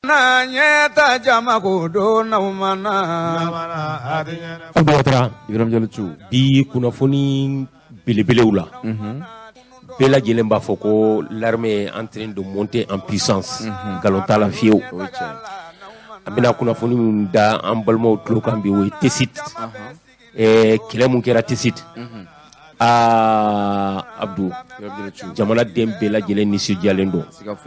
Ɲɛta jama ko don Abdou Ouattara. Ibrahim Diallo Thiou. Bi kunnafoni belebelew la, bɛɛ lajɛlen b'a fɔ ko l'armée est en train de monter en puissance. Nkalon t'a la fiyewu. An bɛna kunnafoni min da an balimaw tulo kan bi, o ye Tessit, kɛlɛ mun kɛra Tessit. Aa Abdou, jamanaden bɛɛ lajɛlen nisɔndiyalen don.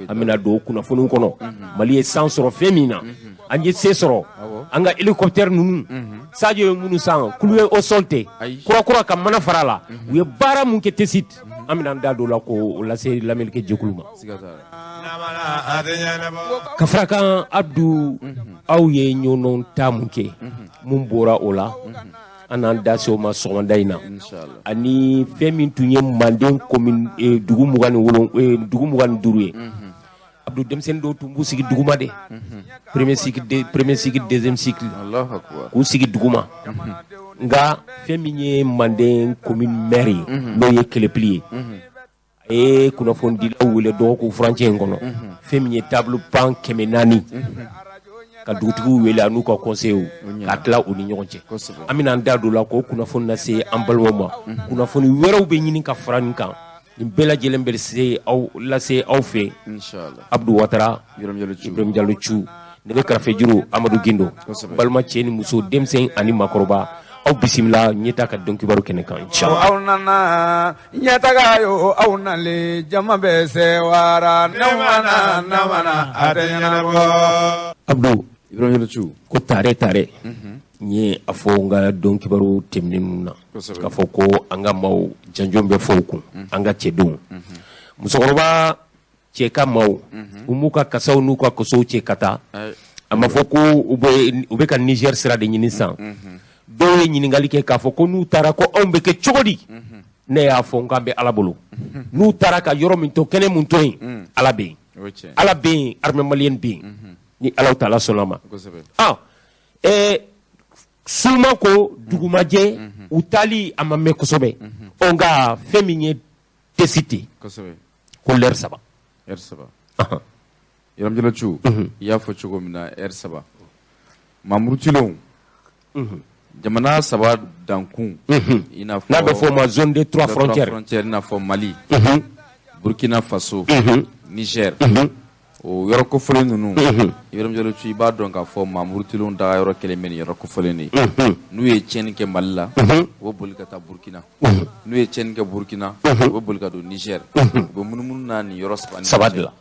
An bɛna don kunnafoniw kɔnɔ. Mali ye san sɔrɔ fɛn min na, an ye se sɔrɔ an ka hélicoptère ninnu, Sadio ye minnu san, cloué au sol tɛ, kura kura ka mana fara a la. U ye baara mun kɛ Tessit, an bɛna an da don o la k'o lase lamɛnnikɛ jɛkulu ma. Ka fara kan, Abdou, aw ye ɲɔnɔn ta mun kɛ, mun bɔra o la, an n'an da se o ma sɔgɔmada in na. Ani fɛn min tun ye Manden commune dugu 27, dugu 25 ye, Abdou, denmisɛnnin dɔw tun b'u sigi duguma de, premier cycle, premier cycle, deuxième cycle, k'u sigi duguma. Nka fɛn min ye Manden commune maire ye, n'o ye Kɛlɛpili ye, a ye kunnafonidilaw wele dɔgɔkun furancɛ in kɔnɔ. Fɛn min ye table banc 400, ka dugutigiw wele a n'u ka conseillers, k'a tila u ni ɲɔgɔn cɛ. An bɛna an da don o la k'o kunnafoni lase an balimaw ma. Kunnafoni wɛrɛw bɛ ɲini ka fara nin kan. Nin bɛɛ lajɛlen bɛ se aw lase aw fɛ. Abdou Ouattara, Ibrahim Diallo Thiou, nɛgɛ karafejuru Amadu Gindo. Balima cɛ ni muso, denmisɛn ani maakɔrɔba, aw bisimila ɲɛta ka don kibaru kɛnɛ kan, inchallah. Aw nana ɲɛtaga yo, aw nalen jama bɛ sewara namana namana a tɛ ɲɛnabɔ. Abdou. Ibrahim Diallo Thiou. Ko tare tare, n ye a fɔ n ka don kibaru tɛmɛnen ninnu na k'a fɔ ko an ka maaw janjon bɛ fɔ u kun, an ka cɛdenw, musokɔrɔba cɛ ka maaw, u m'u ka kasaw n'u ka kosow cɛ ka taa. A ma fɔ ko u bɛ ka Niger sira de ɲini sisan. Dɔw ye ɲininkali kɛ k'a fɔ ko n'u taara, ko anw bɛ kɛ cogo di? Ne y'a fɔ n k'an bɛ Ala bolo. N'u taara ka yɔrɔ min to, kɛnɛ mun to yen, Ala bɛ yen, Ala bɛ yen, armée malienne bɛ yen, ni Ala taala sɔnna ma. Ah, suma ko dugumajɛ, u taali a ma mɛn kosɛbɛ. Ɔ nka fɛn min ye Tessit, ko lɛri 3. Ɛri 3. Ibrahim Diallo Thiou, i y'a fɔ cogo min na, ɛri 3, maa murutilenw, jamana saba dankun, i n'a fɔ n'a bɛ fɔ o ma zone de trois frontières, frontières, i n'a fɔ Mali, Burkina Faso, Niger, o yɔrɔ kofɔlen ninnu, Ibrahim Diallo Thiou, i b'a dɔn k'a fɔ maa murutilenw daga yɔrɔ kelen bɛ nin yɔrɔ kofɔlen de ye. N'u ye tiɲɛni kɛ Mali la, u bɛ boli ka taa Burkina. N'u ye tiɲɛni kɛ Burkina, u bɛ boli ka don Niger. U bɛ munumunu na nin yɔrɔ saba saba de la.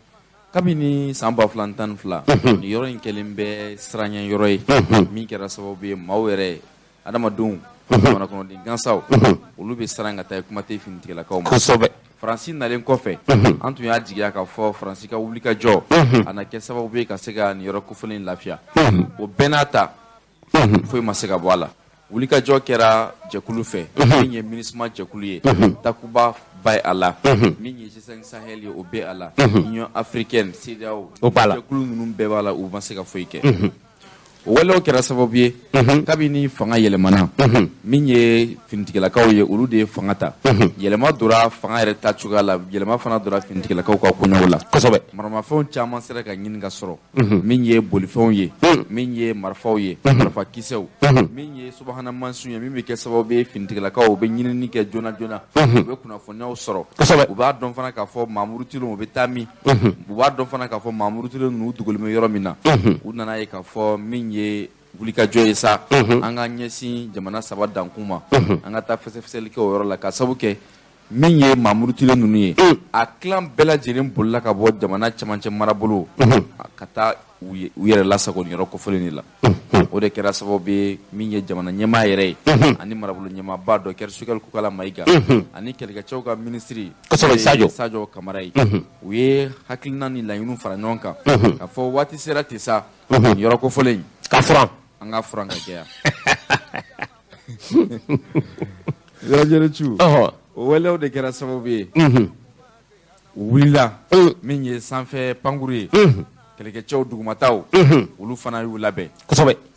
Kabini san 2012, nin yɔrɔ in kɛlen bɛ siranɲɛ yɔrɔ ye, min kɛra sababu ye maaw yɛrɛ, adamadenw, jamana kɔnɔden gansaw, olu bɛ siran ka taa. Kuma tɛ finitigilakaw ma. Faransi nalen kɔfɛ, an tun y'a jigiya k'a fɔ Faransi ka wuli ka jɔ a na kɛ sababu ye ka se ka nin yɔrɔ kofɔlen lafiya. O bɛɛ n'a ta, foyi ma se ka bɔ a la. Wulikajɔ kɛra jɛkulu fɛ, min ye MINUSMA jɛkulu ye, Takuba ba a la, min ye G5 Sahel ye, o bɛ a la, Union africaine, CEDEAO. O b'a la. Jɛkulu ninnu bɛɛ b'a la, u ma se ka foyi kɛ. O walew kɛra sababu ye, kabini fanga yɛlɛmana, min ye finitigilakaw ye, olu de ye fanga ta. Yɛlɛma donna fanga yɛrɛ ta cogoya la, yɛlɛma fana donna finitigilakaw ka koɲɛw la. Maramafɛnw caman sera ka ɲini ka sɔrɔ, min ye bolifɛnw ye, min ye marifaw ye, marifakisɛw, min ye subahana mansinw ye, min bɛ kɛ sababu ye finitigilakaw u bɛ ɲinini kɛ joona joona, u bɛ kunnafoniyaw sɔrɔ. U b'a dɔn fana k'a fɔ maa murutilenw u bɛ taa min, u b'a dɔn fana k'a fɔ maa murutilen ninnu dogolen bɛ yɔrɔ min na. U nana ye k'a fɔ min ye wulikajɔ ye sa, an ka ɲɛsin jamana saba dankun ma, an ka taa fɛsɛfɛsɛli kɛ o yɔrɔ la, ka sabu kɛ min ye maa murutilen ninnu ye, a tilan bɛɛ lajɛlen bolila ka bɔ jamana cɛmancɛ marabolo ka taa u yɛrɛ lasago nin yɔrɔ kofɔlen de la. O de kɛra sababu ye, min ye jamana ɲɛmaa yɛrɛ ye ani marabolo ɲɛmaaba dɔ Choguel Kokalla Maïga ani kɛlɛkɛcɛw ka minisiri Sadio Sadio Kamara ye, u ye hakilina ni laɲiniw fara ɲɔgɔn kan k'a fɔ waati sera ten sa, nin yɔrɔ kofɔlen in ka furan. An ka furan ka jɛya. Yɔrɔjɛli cu, o waleyaw de kɛra sababu ye u wulila. Min ye sanfɛ pankuru ye, kɛlɛkɛcɛw dugumataw, olu fana y'u labɛn.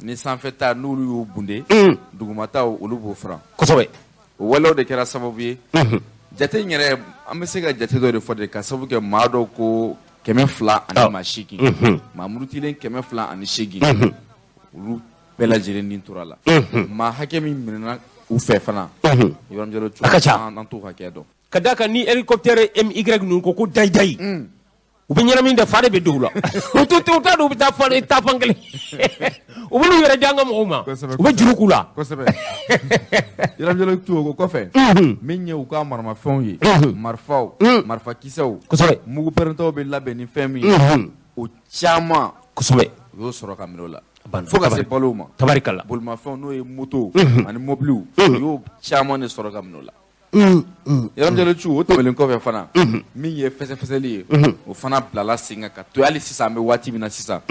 Ni sanfɛ ta n'olu y'u bunde, dugumataw olu b'o furan. O waleyaw de kɛra sababu ye, jate in yɛrɛ, an bɛ se ka jate dɔ de fɔ de, ka sababu kɛ maa dɔw ko 208, maa murutilen 208, olu bɛɛ lajɛlen ni tora la. Maa hakɛ min minɛna u fɛ fana, Ibrahim Jalo, A ka ca. An t'o hakɛ dɔn. Ka d'a kan ni hélicoptère MY ninnu ko dayi dayi, u bɛ ɲɛnamin dɛ, fa de bɛ don u la. U t'u t'a dɔn u bɛ taa fan taa fan kelen, u bɛ n'u yɛrɛ di an ka mɔgɔw ma, u bɛ juru k'u la. Kosɛbɛ, Ibrahim Jalo, tu o kɔfɛ, min ye u ka maramafɛnw ye, marifaw, marifakisɛw, mugu pɛrɛntɔw bɛ labɛn ni fɛn min ye, o caman u y'o sɔrɔ ka minɛ o la, fo ka se balow ma. Tabarikala. Bolimafɛnw, n'o ye moto ani mobiliw, u y'o caman de sɔrɔ ka minɛ o la. Ibrahim Jalo cu, o tɛmɛnen kɔfɛ fana, min ye fɛsɛfɛsɛli ye, o fana bilala sen kan ka to hali sisan. An bɛ waati min na sisan,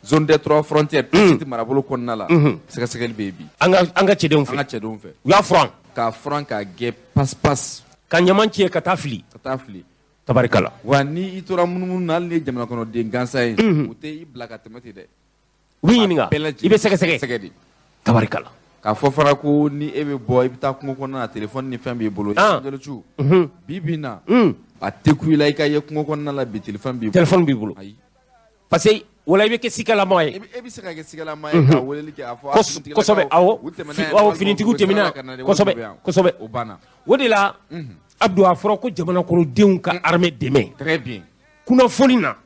zone des trois frontières, Petite marabolo kɔnɔna la, sɛgɛsɛgɛli bɛ yen bi. An ka cɛdenw An fɛ. ka cɛdenw fɛ. U y'a furan. K'a furan, k'a gɛ pas pas. Ka ɲaman tiɲɛ ka taa fili. Ka taa fili. Tabarikala. Wa ni i tora munumunu na, hali ni ye jamana kɔnɔden gansan ye, u tɛ i bila ka tɛmɛ ten dɛ. U b'i ɲininka. Bɛɛ lajɛlen I bɛ sɛgɛsɛgɛ. Sɛgɛ de. Tabarikala. K'a fɔ fana ko ni e bɛ bɔ, i bɛ taa kungo kɔnɔna na, telefɔni ni fɛn b'i bolo. Jalo cu, bi bi in na, a tɛ ku i la i ka ye kungo kɔnɔna la bi, telefɔni b'i bolo. Téléphone b'i bolo. Ayi. Parce que wala i bɛ kɛ sikalama ye. E bɛ se ka kɛ sigalama ye ka weleli kɛ, a fɔ Kosɛbɛ, awɔ. u tɛmɛna yan, Awɔ, walima finitigiw u bɛ sira tɛmɛna. la ka na de, Kosɛbɛ, walima u bɛ yan. kosɛbɛ. O banna. O de la, Abdou, a fɔra ko jamana kɔnɔdenw ka armée dɛmɛ Très bien. kunnafoni na.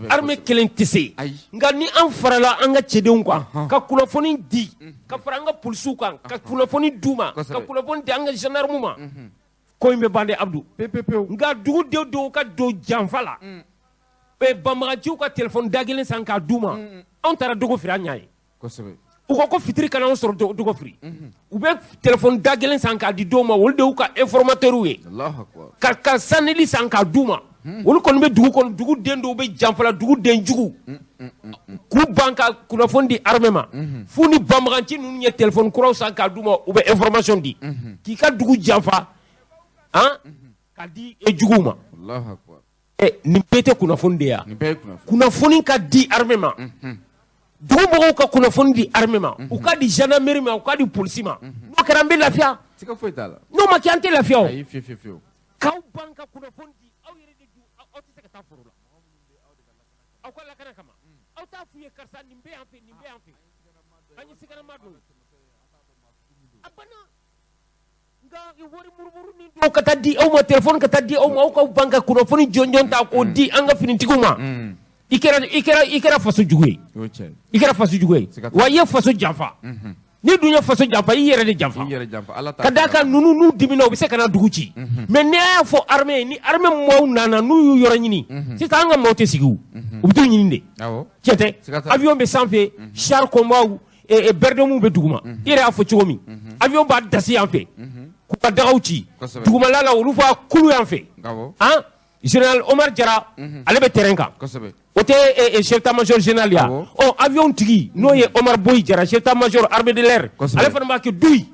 Armée kelen tɛ se. Ayi. Nka ni an farala an ka cɛdenw kan ka kunnafoni di, ka fara an ka polisiw kan ka kunnafoni d'u ma, ka kunnafoni di an ka gendarme ma, ko in bɛ ban dɛ, Abdou. Pewu pewu pewu. Nka dugudenw dɔw ka don janfa la, banbaganciw ka téléphone da kelen san k'a d'u ma, anw taara dogo firi, an y'a ye. U ko ko fitiri kana anw sɔrɔ dogo firi, u bɛ téléphone da kelen san k'a di dɔw ma, olu de y'u ka informateurs ye. Allahu akbar. Ka sanili san k'a d'u ma, olu kɔni bɛ dugu kɔnɔ, dugu den dɔw bɛ janfa la, dugu den jugu k'u ban ka kunnafoni di armée ma, f'u ni banbaganci ninnu ye téléphone kuraw san k'a d'u ma, u bɛ information di, k'i ka dugu janfa han k'a di e juguw ma. Allahu akbar. Ɛ, nin bɛɛ tɛ kunnafoni de ye wa? Nin bɛɛ ye kunnafoni. Kunnafoni ka di armée ma, dugu mɔgɔw ka kunnafoni di armée ma, u ka di gendarmerie ma, u ka di polisi ma. N'o kɛra, an bɛ lafiya. Siga foyi t'a la. N'o ma kɛ, an tɛ lafiya o. Ayi, fiyewu fiyewu fiyewu. K'aw ban ka kunnafoni di, aw yɛrɛ de dun, aw tɛ se ka taa foro la aw ka lakana kama, aw t'a f'u ye karisa nin bɛ yan fɛ, nin bɛ yan fɛ, an ye siganama don ye, a banna. Nka wari murumuru ni dɔw ka taa di aw ma, téléphone ka taa di aw ma, aw k'aw ban ka kunnafoni jɔnjɔn ta k'o di an ka finitigiw ma, i kɛra faso jugu ye. O ye tiɲɛ ye. I kɛra faso jugu ye. Siga t'a la. Wa i ye faso janfa. N'i dun ye faso janfa, i yɛrɛ de janfa. I yɛrɛ janfa, Ala t'a. Ka d'a kan ninnu n'u dimina, u bɛ se ka na dugu ci. Mais n'i y'a fɔ armée ye, ni armée maaw nana, n'u y'u yɔrɔ ɲini sisan, an ka maaw tɛ sigi, o u bɛ t'u ɲini de. Tiɲɛ tɛ? Siga t'a la. Avion bɛ sanfɛ, char combat BRDM bɛ duguma. I yɛrɛ y'a fɔ cogo min, avion b'a dasi yan fɛ k'u ka dagaw ci dugumala la, olu b'a kulu yan fɛ. Han, général Omar Jara, ale bɛ terrain kan. O tɛ chef d'état-major général ya? Ɔ, avion tigi n'o ye Omar Boyi Jara, chef d'état-major armée de l'air, ale fana b'a kɛ duyi.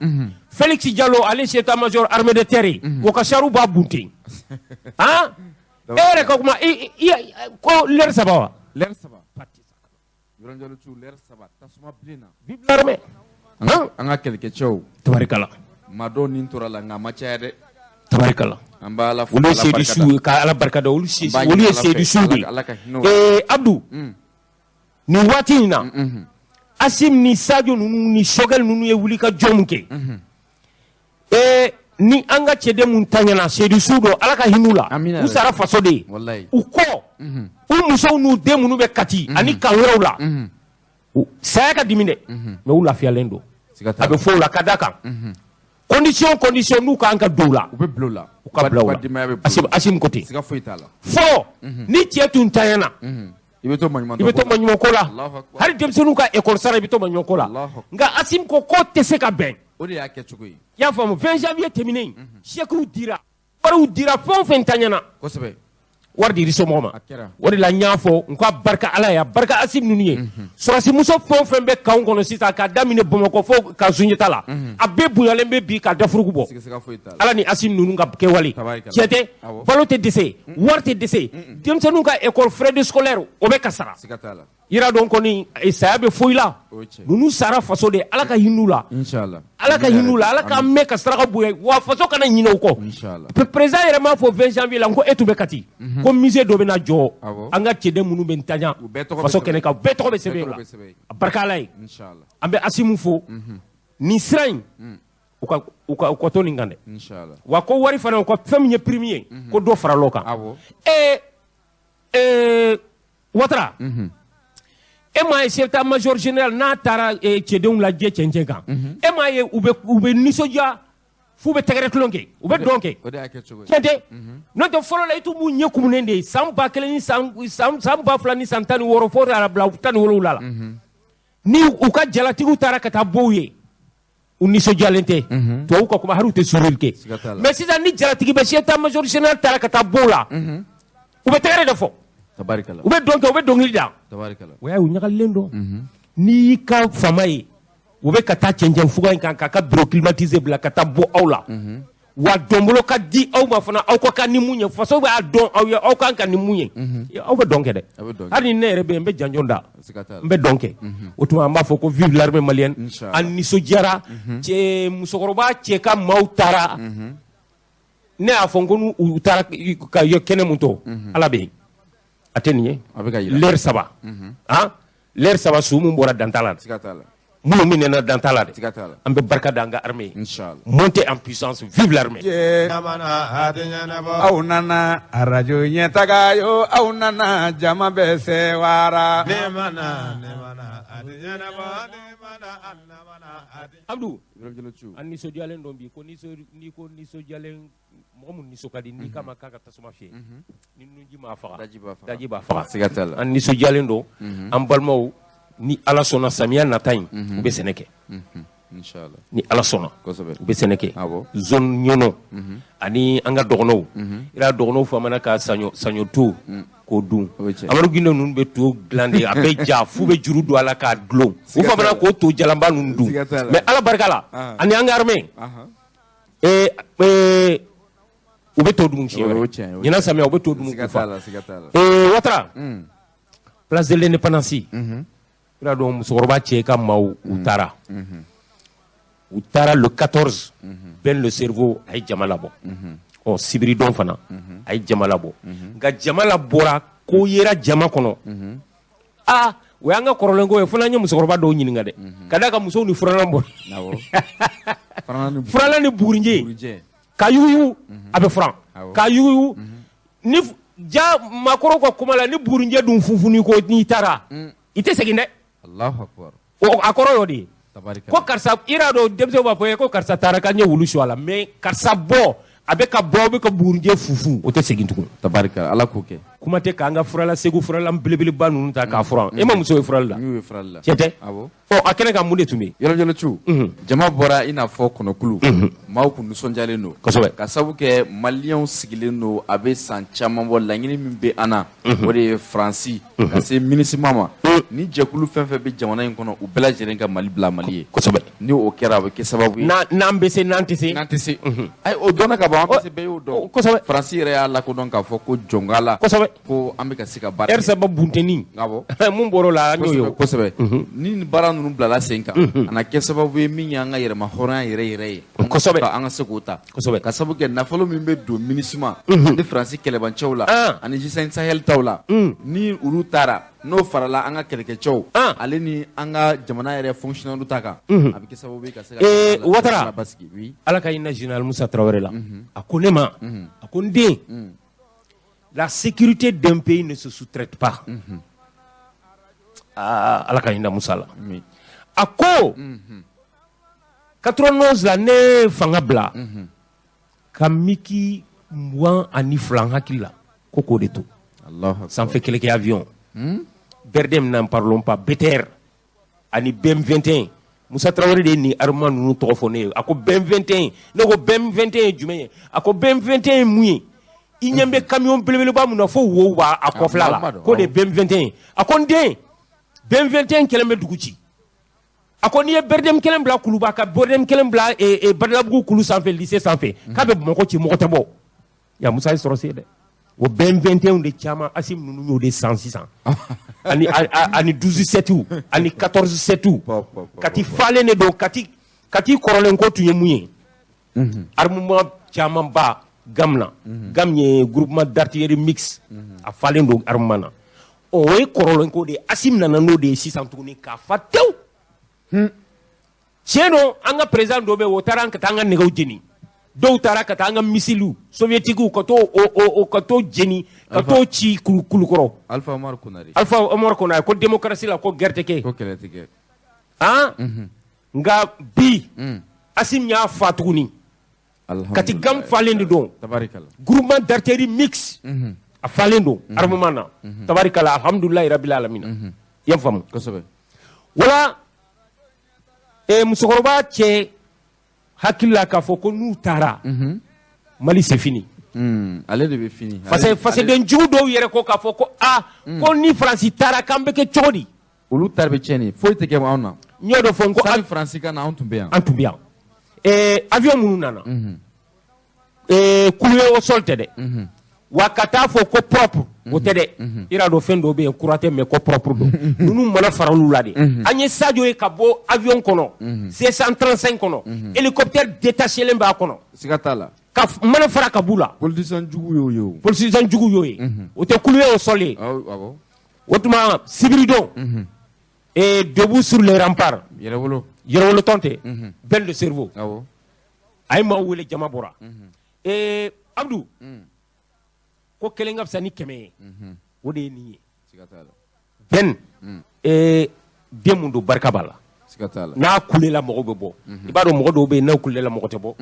Félix Diallo, ale chef d'état-major armée de terre ye, o ka char b'a bunten. Han, e yɛrɛ ka kuma i ko lɛri 3 wa? Lɛri 3. Ibrahim Jalo cu, lɛri 3, tasuma bilen na. Vive l'armée! An ka kɛlɛkɛcɛw. Tabarikala. Maa dɔw nin tora la, nka a ma caya dɛ. Tabarikala. An b'a Ala fo. Olu ye Ala seyidu barika su da. ye, ka Ala barika da, olu An b'a olu ɲini ye Ala fɛ, seyidu su de ye. Ala ka hinɛ u la. Abdou, nin waati in na, Asim ni Sadio ninnu ni Choguel ninnu ye wuli ka jɔ mun kɛ, ni an ka cɛden mun taɲana, seyidu su don, Ala ka hinɛ u la. Amina. U sara faso de ye. Walayi. U kɔ, u musow n'u den minnu bɛ Kati ani kan wɛrɛw la, saya ka dimi dɛ, mais u lafiyalen don. Siga t'a A bɛ la. fɔ o la, ka da kan condition n'u kan ka don u la, U bɛ bila u la. U ka bila u U la. ka denbaya bɛ bila u Asim la. Asim ko ten. Siga foyi t'a la. Fɔlɔ, ni cɛ tun tanyana, I bɛ to maɲuman i bɛ to maɲumanko la. Allahu akbar. Hali denmisɛnninw ka école sara, i bɛ to maɲumanko la. Allahu akbar. Nka Asim ko k'o tɛ se ka bɛn. O de y'a kɛcogo ye. I y'a faamu, 20 janvier tɛmɛnen, chèques dira, wariw dira, fɛn o fɛn tanyana, wari dir'i somɔgɔ ma. A kɛra. O de la n y'a fɔ n ko a barika Ala ye, a barika Asim ninnu ye. Sɔrɔsimuso fɛn o fɛn bɛ kanw kɔnɔ sisan, k'a daminɛ Bamakɔ fo ka Sunjata la, a bɛɛ bonyalen bɛ bi k'a dafurugu bɔ. Siga foyi t'a la. Ala ni Asim ninnu ka kɛwale. Tabarikala. Tiɲɛ tɛ? Balo tɛ dɛsɛ, wari tɛ dɛsɛ, denmisɛnninw ka école frais de scolaire o bɛ ka sara. Siga t'a la. Yira dɔn kɔni, saya bɛ foyi la. Ninnu sara faso de, Ala ka hin'u la. Inchallah. Ala ka hin'u la, Ala k'an mɛn ka saraka bonya, wa faso kana ɲinɛ u kɔ. Inchallah. Président yɛrɛ m'a fɔ 20 janvier la, n ko e tun bɛ Kati, ko musée dɔ bɛna jɔ, Awɔ. an ka cɛden minnu bɛ ntanya U bɛɛ tɔgɔ bɛ faso sɛbɛn. kɛnɛ kan, u bɛɛ tɔgɔ bɛ sɛbɛn Bɛɛ o tɔgɔ la. bɛ sɛbɛn. A barika Ala ye. Inchallah. An bɛ Asimu fo nin sira in, u ka to nin kan dɛ. Inchallah. Wa ko wari fana, u ka fɛn min ye prime ye, ko dɔ farala o kan. Awɔ. Ouattara, e m'a ye chef d'état-major général n'a taara cɛdenw lajɛ cɛncɛn kan, e m'a ye u bɛ nisɔndiya f'u bɛ tɛgɛrɛ tulon kɛ, u bɛ dɔn kɛ. O de y'a kɛ cogo ye. Tiɲɛ tɛ? N'o tɛ, fɔlɔ la, i tun b'u ɲɛ kumunen de ye san 1000 ni san 2016 fo ka bila 17 la. Ni u ka jalatigiw taara ka taa bɔ u ye, u nisɔndiyalen tɛ, tubabu ka kuma, hali u tɛ sourire kɛ. Siga t'a la. Mais sisan, ni jalatigi bɛ chef d'état-major général taara ka taa bɔ u la, u bɛ tɛgɛrɛ de fɔ. Tabarikala. U bɛ dɔn kɛ, u bɛ dɔnkili da. Tabarikala. O y'a ye, u ɲagalilen don. N'i y'i ka fama ye, u bɛ ka taa cɛncɛn fuga in kan k'a ka bureau climatisé bila ka taa bɔ aw la, wa dɔnbolo ka di aw ma fana, aw ka kan ni mun ye, faso b'a dɔn aw ye, aw kan ka ni mun ye, aw bɛ dɔn kɛ dɛ. A bɛ dɔn kɛ. Hali ni ne yɛrɛ bɛ yen, n bɛ janjon da. Siga t'a la. N bɛ dɔn kɛ. O tuma, an b'a fɔ ko vive l'armée malienne. Inchallah. An nisɔndiyara. Cɛ musokɔrɔba cɛ ka maaw taara, ne y'a fɔ n ko n'u taara ka ye kɛnɛ mun to, Ala bɛ yen, a tɛ nin ye. A bɛ ka yira. Lɛri 3, han, lɛri 3, su mun bɔra danta la dɛ. Siga t'a la. Minnu minɛna danta la dɛ. Siga t'a la. An bɛ barika da an ka armée ye. Inchallah. Montée en puissance, vive l'armée. Aw nana arajo ɲɛtaga yo, aw nana, jama bɛ sewara. Abdou. Ibrahim Jalo Thiou. An nisɔndiyalen don bi ko n'i ko nisɔndiyalen, mɔgɔ mun nisɔn ka di, n'i kama k'a ka tasuma fiyɛ, ni nunji m'a faga, Daji b'a faga. Daji b'a faga. Siga t'a la. An nisɔndiyalen don. An balimaw, ni Ala sɔnna, samiya nata in, u bɛ sɛnɛ kɛ. Inchallah. Ni Ala sɔnna, Kosɛbɛ. u bɛ sɛnɛ kɛ. Awɔ. Zone ɲɔnɔ ani an ka dɔgɔnɔw, i y'a dɔgɔnɔw famana ka saɲɔ saɲɔ to k'o dun. O ye tiɲɛ. Amadu Gindo ninnu bɛ to dilan de, a bɛ ja f'u bɛ juru don a la k'a dulon. U Siga t'a famana la. k'o to jalanba ninnu dun. Siga t'a la. Mais Ala barika la, ani an ka armée, u bɛ to dun siɲɛ O ye wɛrɛ. tiɲɛ ye, o ye Ɲinan samiya, u bɛ to dun Siga k'u fa. t'a la, siga t'a la. Ouattara, place de l'Indépendance, i b'a dɔn, musokɔrɔba cɛ ka maaw, u taara, u taara le 14. Ben le Cerveau a ye jama labɔ. Ɔ, sibiridon fana a ye jama labɔ, nka jama labɔra ko yera jama kɔnɔ. Aa, o y'an ka kɔrɔlen ko ye. Fo n'an ye musokɔrɔba dɔw ɲininka dɛ, ka d'a kan musow ni furannan bɔra. Awɔ. Fana ni Furannan ni bugurinjɛ. bugurijɛ. Ka yuguyugu, a bɛ furan. Awɔ. Ka yuguyugu ni ja maakɔrɔw ka kuma la, ni bugurinjɛ dun funfunni ko, n'i taara, i tɛ segin dɛ. Allahu akbar. O a kɔrɔ y'o de ye. Tabarikala. Ko karisa, i yɛrɛ dɔn, denmisɛnw b'a fɔ ye ko karisa taara k'an ye wulu su a la, mais karisa bɔ, a bɛ ka bɔ, a bɛ ka bugurinjɛ fufu, o tɛ segin tugun. Tabarikala, Ala k'o kɛ. Kuma tɛ k'an ka furala, Segu furala belebeleba ninnu ta k'a furan. E ma muso ye furali la? N'u ye furali la. Tiɲɛ tɛ? Awɔ. Ɔ, a kɛnɛ kan, mun de tun bɛ yen? Yɔrɔ Jalo Thiou, jama bɔra i n'a fɔ kɔnɔkulu, maaw kun nisɔndiyalen don. Kosɛbɛ. Ka sabu kɛ maliyɛnw sigilen don, a bɛ san caman bɔ, laɲini min bɛ an na, o de ye Faransi ka se MINUSMA ma. Ni jɛkulu fɛn fɛn bɛ jamana in kɔnɔ, u bɛɛ lajɛlen ka Mali bila Mali ye. Kosɛbɛ. Ni o kɛra, a bɛ kɛ sababu ye. N'an bɛ se, n'an tɛ se. N'an tɛ se, ayi, o dɔnna ka ban, an bɛ se, bɛɛ y'o dɔn. Kosɛbɛ. Faransi yɛrɛ y'a lakodɔn k'a fɔ ko jɔnka la. Kosɛbɛ. Ko an bɛ ka se ka baara ɛri kɛ. 3 bunteni. Awɔ. Mun bɔr'o la, an y'o ye o. Kosɛbɛ. Ni nin baara ninnu bilala sen kan, a na kɛ sababu ye min y'an ka yɛrɛma hɔrɔnya yɛrɛ yɛrɛ ye. Kosɛbɛ. An ka se k'o ta. Kosɛbɛ. Ka sababu kɛ nafolo min bɛ don MINUSMA ni Faransi kɛlɛbancɛw la ani G5 Sahel taw la, ni olu taara, n'o farala an ka kɛlɛkɛcɛw ale ni an ka jamana yɛrɛ fonctionnaire ta kan, a bɛ kɛ sababu ye ka se ka Ouattara. basigi. Oui. Ala ka hinɛ général Musa Traoré la. A ko ne ma, a ko n den, la sécurité d'un pays ne se sous-traite pas. Aa, Ala ka hinɛ Musa la. Oui. A ko 91 la, ne ye fanga bila ka MiG 22, n hakili la ko k'o de to. Allahu akbar. Sanfɛ kɛlɛkɛ avion BRDM, n'en parlons pas, BTR ani BM21. Musa Traoré de ye nin armement ninnu tɔgɔ fɔ ne ye. A ko BM21. Ne ko BM21 ye jumɛn ye? A ko BM21 ye mun ye? I ɲɛ bɛ camion belebeleba mun na fo wow b'a a kɔfɛla Ah, la, k'o de ye BM21 ye. A ko n den, BM21 kɛlen bɛ dugu ci. A ko n'i ye BRDM kelen bila Kuluba, ka BRDM kelen bila Badalabugu kulu sanfɛ, lycée sanfɛ, k'a bɛ Bamakɔ ci, mɔgɔ tɛ bɔ. Ya Musa ye sɔrɔ se dɛ. O BM21 de caman Assimi ninnu y'o de san sisan, ani 12 7 ani 14 7. Kati falen de don. Kati, Kati kɔrɔlen ko tun ye mun ye? Armement camanba GAM na. GAM ye groupement d'artillerie mixte, a falen don armement na. O ye kɔrɔlen ko de ye. Assimi nana n'o de ye sisan tuguni k'a fa tewu. Tiɲɛ don, an ka président dɔ bɛ yen, o taara ka taa an ka nɛgɛw jeni. Dɔw taara ka taa an ka missiles soviétiques ka t'o o ka t'o jeni, ka t'o ci Kulukɔrɔ. Alpha Omar Konare. Alpha Omar Konare ko démocratie la, ko guerre tɛ kɛ. Ko kɛlɛ tɛ kɛ. Han, nka bi Assimi y'a fa tuguni. Kati GAM falen de don. Tabarikala. Groupement d'artillerie mixte, a falen don armement na. Tabarikala, alhamdulilayi rabil alamina. I y'a faamu? Kosɛbɛ. Wala musokɔrɔba cɛ hakili la k'a fɔ ko n'u taara, Mali c'est fini. Ale de bɛ fini. Fasoden jugu dɔw yɛrɛ ko k'a fɔ ko aa, ko ni Faransi taara, k'an bɛ kɛ cogo di? Olu ta bɛ tiɲɛ de, foyi tɛ kɛ anw na. N y'o de fɔ n ko sani Faransi ka na, anw tun bɛ yan. An tun bɛ yan. Avion minnu nana, cloué au sol tɛ dɛ. Wa ka taa fɔ ko propre, o tɛ dɛ. I y'a dɔn, fɛn dɔw bɛ yen, kura tɛ, mais ko propre don. Ninnu mana fara olu la de. An ye Sadio ye ka bɔ avion kɔnɔ, C135 kɔnɔ, hélicoptère détaché len b'a kɔnɔ. Siga t'a la. Ka mana fara ka b'u la. Politicien jugu y'o ye o. Politicien jugu y'o ye. O tɛ cloué au sol ye. Awɔ. O tuma sibiridon et debout sur les remparts. Yɛrɛwolo. Yɛrɛwolo tɔn tɛ. Ben le cerveau. Awɔ. A ye maaw wele, jama bɔra. Abdou, ko kelen ka fisa ni 100 ye, o de ye nin ye. Siga t'a la. Ben, den mun don, barika b'a la. Siga t'a la. N'a kulela, mɔgɔw bɛ bɔ. I b'a dɔn, mɔgɔ dɔw bɛ yen, n'aw kulela, mɔgɔ tɛ bɔ.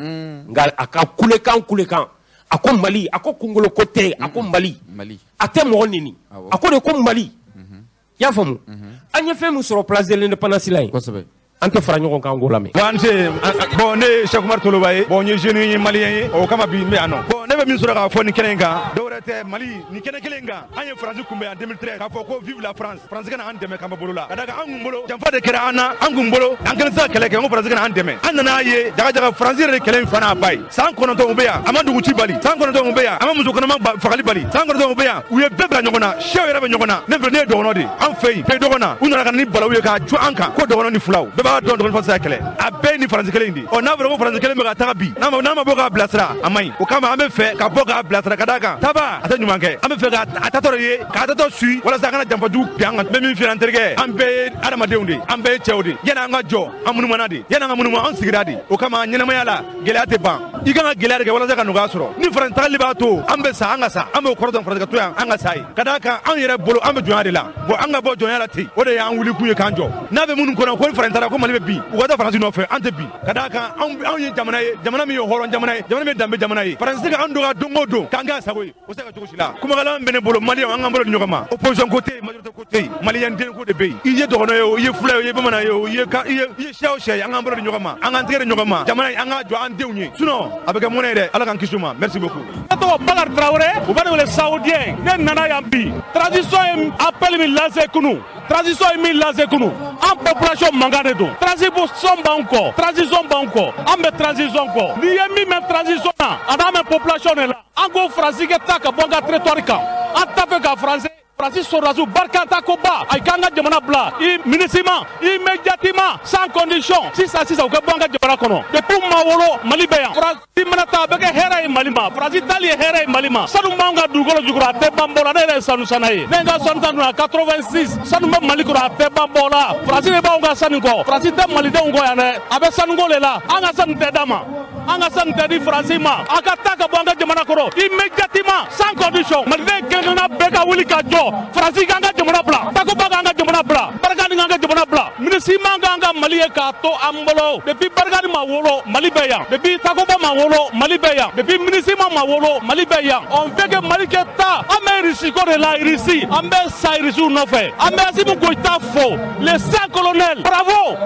Nka a ka kulekan, kulekan, a ko Mali, a ko kunkolo ko tɛ, a ko Mali. Mali. A tɛ mɔgɔ neni. A ko de ko Mali. I y'a faamu? An ye fɛn min sɔrɔ place de l'Indépendance la yen. Kosɛbɛ. An tɛ fara ɲɔgɔn kan k'o lamɛn. Wa an ce. Bon, ne ye Cheikh Oumar Toloba ye. Bon, n ye jeune ye, malien ye. O kama bi n bɛ yan nɔ. Bon, ne bɛ min sɔrɔ k'a fɔ nin kɛnɛ in kan, dɔwɛrɛ tɛ, Mali nin kɛnɛ kelen in kan, an ye Faransi kunbɛn en 2013 k'a fɔ ko vive la France. Faransi ka na an dɛmɛ k'an bɔ bolo la, ka d'a kan an kun bolo janfa de kɛra an na. An kun bolo an kelen tɛ se ka kɛlɛ kɛ, n ko Faransi ka na an dɛmɛ. An nana ye jagajaga, Faransi yɛrɛ de kɛlɛ in fa n'a ba ye. San 9 u bɛ yan, a ma dugu ci bali. San 9 u bɛ yan, a ma muso kɔnɔma fagali bali. San 9 u bɛ yan, u ye bɛɛ bila ɲɔgɔn na, sɛw yɛrɛ bɛ ɲɔgɔn na. Ne filɛ, ne ye dɔgɔnɔ de ye. An fɛ yen pays dɔgɔn na, u nana ka na ni balawu ye k'a cu an kan ko dɔgɔnɔ ni fulaw bɛɛ b'a dɔn, dɔgɔnɔ fa tɛ se ka kɛlɛ. A bɛɛ ye ni Faransi kelen in de. Ɔ, n'a fɔra ko Faransi kelen bɛ ka taga bi, n'a ma bɔ k'a bilasira, a man ɲi. O kama an bɛ fɛ ka bɔ k'a bilasira, ka d'a kan taba a tɛ ɲuman kɛ. An bɛ fɛ k'a tatɔ de ye, k'a tatɔ sui, walasa a kana janfajugu bin an kan. N bɛ min f'i ɲɛna, n terikɛ, an bɛɛ ye adamadenw de ye, an bɛɛ ye cɛw de ye. Yanni an ka jɔ, an munumana de. Yanni an ka munumunu, an sigira de. O kama ɲɛnamaya la, gɛlɛya tɛ ban. I kan ka gɛlɛya de kɛ walasa ka nɔgɔya sɔrɔ. Ni Faransi tagali b'a to an bɛ sa, an ka sa, an b'o kɔrɔ dɔn. Faransi ka to yan, an ka sa ye, ka d'a kan anw yɛrɛ bolo an bɛ jɔnya de la. Bon, an ka bɔ jɔnya la ten, o de y'an wuli kun ye k'an jɔ. N'a bɛ minnu kɔnɔ ko ni Faransi taara ko Mali bɛ bin, u ka taa Faransi nɔfɛ, an tɛ bin, ka d'a kan anw ye jamana ye, jamana min ye hɔrɔn jamana ye, jamana min ye danbe jamana ye. Faransi tɛ ka an dɔgɔya don o don k'an kɛ a sago ye, o tɛ se ka cogo si la. Kumakalan bɛ ne bolo, maliyɛnw, an k'an bolo di ɲɔgɔn ma. Opposition ko tɛ yen, majorité ko tɛ yen, maliyɛn den ko de bɛ yen. I ye dɔgɔnɔ ye o, i ye fula ye o, i ye bamanan ye o, i ye siya o siya ye, an k'an bolo di ɲɔgɔn ma, an k'an tɛgɛ di ɲɔgɔn ma. Jamana in, an k'a jɔ an denw ye, sinon a bɛ kɛ mɔnɛ ye dɛ. Ala k'an kisi o ma. Merci beaucoup. Ne tɔgɔ Bakari Traoré, u bɛ ne wele Saoudien. Ne nana yan bi, transition ye appel min lancé kunu, transition ye min lancé kunu, an population mankan de don. Transition b'anw kɔ, transition b'anw kɔ, an bɛ transition kɔ. N'i ye min mɛn transition na, a n'an bɛ population de la. An ko Faransi ka taa ka bɔ an ka territoire kan. An t'a fɛ ka Faransi sɔrɔdasiw barika ta ko ba a k'an ka jamana bila i MINUSMA immédiatement, sans condition. Sisan sisan, u ka bɔ an ka jamana kɔnɔ. Depuis u ma wolo, Mali bɛ yan. Faransi mana taa, a bɛ kɛ hɛrɛ ye Mali ma. Faransi taali ye hɛrɛ ye Mali ma. Sanu b'anw ka dugukolo jukɔrɔ, a tɛ ban bɔ la. Ne yɛrɛ ye sanu sanna ye. Ne ye n ka sanu san dun 86. Sanu bɛ Mali kɔnɔ, a tɛ ban bɔ la. Faransi de b'anw ka sanu kɔ. Faransi tɛ malidenw kɔ yan dɛ, a bɛ sanuko de la. An ka sanu tɛ d'a ma, an ka sanu tɛ di Faransi ma. A ka taa ka bɔ an ka jamana kɔnɔ immédiatement, sans condition. Maliden kelen kelenna bɛɛ ka wuli ka jɔ. Faransi k'an ka jamana bila, Takuba k'an ka jamana bila, Barkhane k'an ka jamana bila, MINUSMA k'an ka Mali ye k'a to an bolo. Depuis Barkhane ma wolo, Mali bɛ yan. Depuis Takuba ma wolo, Mali bɛ yan. Depuis MINUSMA ma wolo, Mali bɛ yan. On veut que Mali kɛ taa. An bɛ Irisi ko de la. Irisi, an bɛ sa Irisiw nɔfɛ. An bɛ Assimi Goïta fo, les 5 colonels, bravo.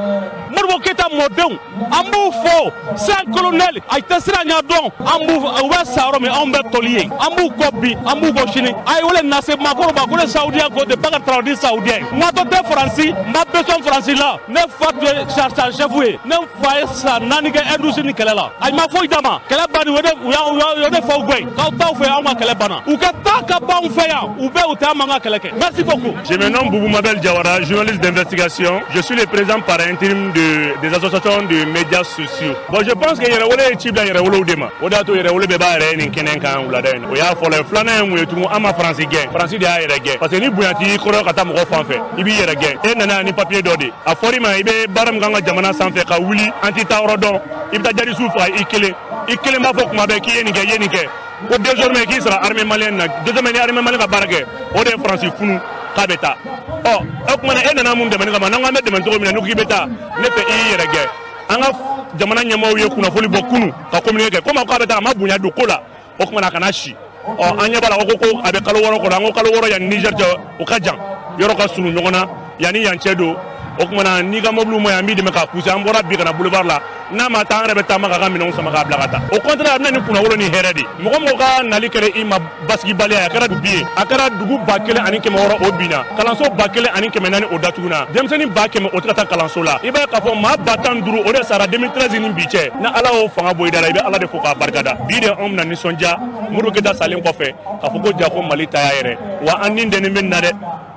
Modibo Keyita mɔdenw, an b'u fo, 5 colonels. criminel a tɛ sira ɲɛ dɔn. An b'u u bɛ sa yɔrɔ min, anw bɛ toli yen. An b'u kɔ bi, an b'u kɔ sini. A ye wele nase Macron ma ko ne saoudien ko ten, Bakari Traoré saoudien. N ka tɛ Faransi, n ma besoin Faransi la. Ne fa tun ye sergent chef ye, ne fa ye san 4 kɛ Indouchine ni kɛlɛ la. A ma foyi d'a ma. Kɛlɛ banni, u ye ne faw gɛn k'aw t'aw fɛ, anw ka kɛlɛ banna. U ka taa ka bɔ anw fɛ yan, u bɛ u tɛ an man ka kɛlɛ kɛ. Merci beaucoup. Je me nomme Boubou Mabel Diawara, journaliste d'investigation. Je suis le président par intérim des associations de médias sociaux. Bon, je pense que Yɛrɛwolo ye ci bila Yɛrɛwolow de ma. O de y'a to Yɛrɛwolo bɛɛ b'a yɛrɛ ye nin kɛnɛ kan wulada in na. O y'a fɔlɔ ye. Filanan ye mun ye tugun? An ma Faransi gɛn, Faransi de y'a yɛrɛ gɛn. Parce que ni bonya t'i kɔrɔ ka taa mɔgɔ fan fɛ, i b'i yɛrɛ gɛn. E nana yan ni papier dɔ de, a fɔr'i ma i bɛ baara min k'an ka jamana sanfɛ ka wuli, an t'i taa yɔrɔ dɔn, i bɛ taa jadisiw faga i kelen. I kelen b'a fɔ kuma bɛɛ k'i ye nin kɛ, i ye nin kɛ. Ko désormais k'i sara armée malienne na, désormais ni armée malienne ka baara kɛ, o de ye Faransi funu k'a bɛ taa. Ɔ, o tuma na e nana mun dɛmɛni kama? N'an ko an bɛ dɛmɛ cogo min na, n'u k'i bɛ taa, ne fɛ i y'i yɛrɛ gɛn. An ka jamana ɲɛmɔgɔw ye kunnafoni bɔ kunu ka communiqué kɛ komi k'a bɛ taa, a ma bonya don ko la, o tuma na a kana si. Ɔ, an ɲɛ b'a la ko a bɛ kalo 6 kɔnɔ. An ko kalo 6 yanni Niger cɛ, o ka jan, yɔrɔ ka surun ɲɔgɔn na, yanni yan cɛ don. O tuma na n'i ka mobili ma ɲi, an b'i dɛmɛ k'a pousser. An bɔra bi ka na boulevard la, n'a ma taa, an yɛrɛ bɛ taama k'a ka minɛnw sama k'a bila ka taa. Au contraire, a bɛna ni kunnawolo ni hɛrɛ de. Mɔgɔ mɔgɔ ka nali kɛra i ma basigibaliya ye, a kɛra bi ye, a kɛra dugu 1600 o binna, kalanso 1400 o datuguna, denmisɛnnin 100 000 o tɛ ka taa kalanso la. I b'a ye k'a fɔ maa 15 000 o de sara 2013 ni bi cɛ. Ni Ala y'o fanga bɔ i da la, i bɛ Ala de fo k'a barikada. Bi de anw bɛna nisɔndiya Modibo Keyita salen kɔfɛ k'a fɔ ko ja ko Mali ta y'a yɛrɛ wa. An ni dɛnni bɛ nin na dɛ,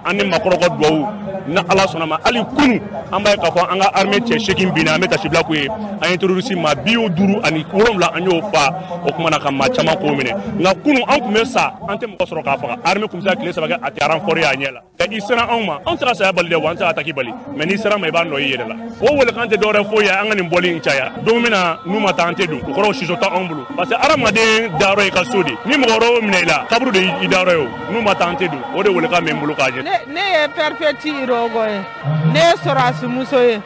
an ni makɔrɔ ka duwawu ni Ala sɔnna ma. Hali kunu an b'a ye k'a fɔ an ka armée cɛ 8 binna, an bɛ tasibila k'u ye. An ye terroriste maa 57 an y'o fa, o kuma na ka maa caman k'o minɛ. Nka kunu an tun bɛ sa, an tɛ mɔgɔ sɔrɔ k'a faga. Armée tun bɛ se ka tile 3 kɛ, a tɛ renfort ye a ɲɛ la. I sera anw ma, anw tɛ ka saya bali dɛ, wa an tɛ ka attaque bali, mais n'i sera ma, i b'a nɔ i yɛrɛ la. O welekan tɛ dɔwɛrɛ foyi ye, an ka nin bɔli in caya. Don min na n'u ma taa, an tɛ don o kɔrɔ, siso tɛ anw bolo, parce que hadamaden dayɔrɔ ye ka so de. Ni mɔgɔ wɛrɛ y'o minɛ i la, kaburu de i dayɔrɔ ye. O n'u ma taa, an tɛ don. O de welekan bɛ n bolo k'a jɛ. Ne ye Perpétue Rogo ye, ne ye sɔrɔdasimuso ye.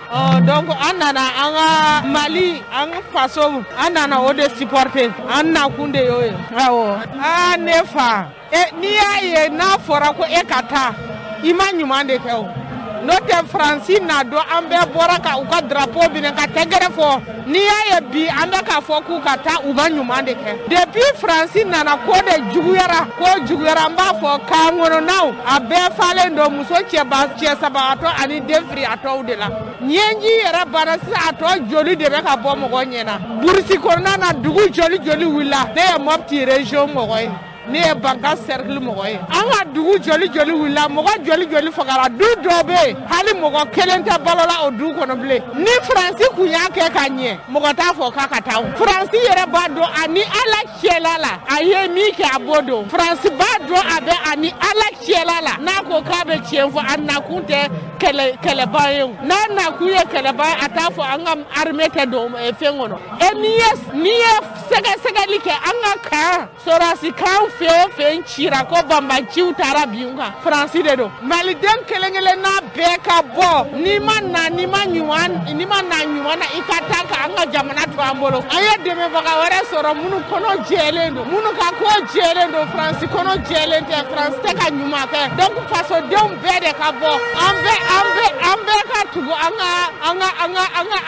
Donc an nana an ka Mali, an faso, an nana o de supporter, an nakun de y'o ye. Awɔ, aa ne fa e, n'i y'a ye n'a fɔra ko e ka taa, i ma ɲuman de kɛ o. N'o tɛ Faransi na don, an bɛɛ bɔra ka u ka drapeau minɛ ka tɛgɛrɛ fɔ. N'i y'a ye bi an bɛ k'a fɔ k'u ka taa, u ma ɲuman de kɛ. Depuis Faransi nana, ko de juguyara, ko juguyara. N b'a fɔ k'an kɔnɔnaw a bɛɛ falen don muso cɛba cɛ sabagatɔ ani den firiatɔw de la. Ɲɛji yɛrɛ banna sisan, a tɔ joli de bɛ ka bɔ mɔgɔ ɲɛna burusi kɔnɔna na. Dugu joli joli wulila? Ne ye Mopti région mɔgɔ ye, ne ye Banka cercle mɔgɔ ye. An ka dugu joli joli wulila? Mɔgɔ joli joli fagara? Du dɔ bɛ yen, hali mɔgɔ kelen tɛ balo la o du kɔnɔ bilen. Ni Faransi kun y'a kɛ ka ɲɛ, mɔgɔ t'a fɔ k'a ka taa. Faransi yɛrɛ b'a dɔn a ni Ala cɛla la, a ye min kɛ, a b'o dɔn. Faransi b'a dɔn a bɛ a ni Ala cɛla la. N'a ko k'a bɛ tiɲɛ fɔ, a nakun tɛ kɛlɛ kɛlɛba ye o. N'a nakun ye kɛlɛba ye, a t'a fɔ an ka armée tɛ don fɛn kɔnɔ. E n'i ye sɛgɛsɛgɛli kɛ, an ka kan sɔrɔdasi kan fɛn o fɛn cira ko banbanciw taara bin kan, Faransi de don. Maliden kelen kelenna bɛɛ ka bɔ. N'i ma na, n'i ma ɲuman, n'i ma na ɲuman na, i ka taa ka an ka jamana to an bolo. An ye dɛmɛbaga wɛrɛ sɔrɔ minnu kɔnɔ jɛlen don, minnu ka ko jɛlen don. Faransi kɔnɔ jɛlen tɛ, Faransi tɛ ka ɲuman kɛ. Donc fasodenw bɛɛ de ka bɔ, an bɛɛ, an bɛɛ, an bɛɛ ka tugu an ka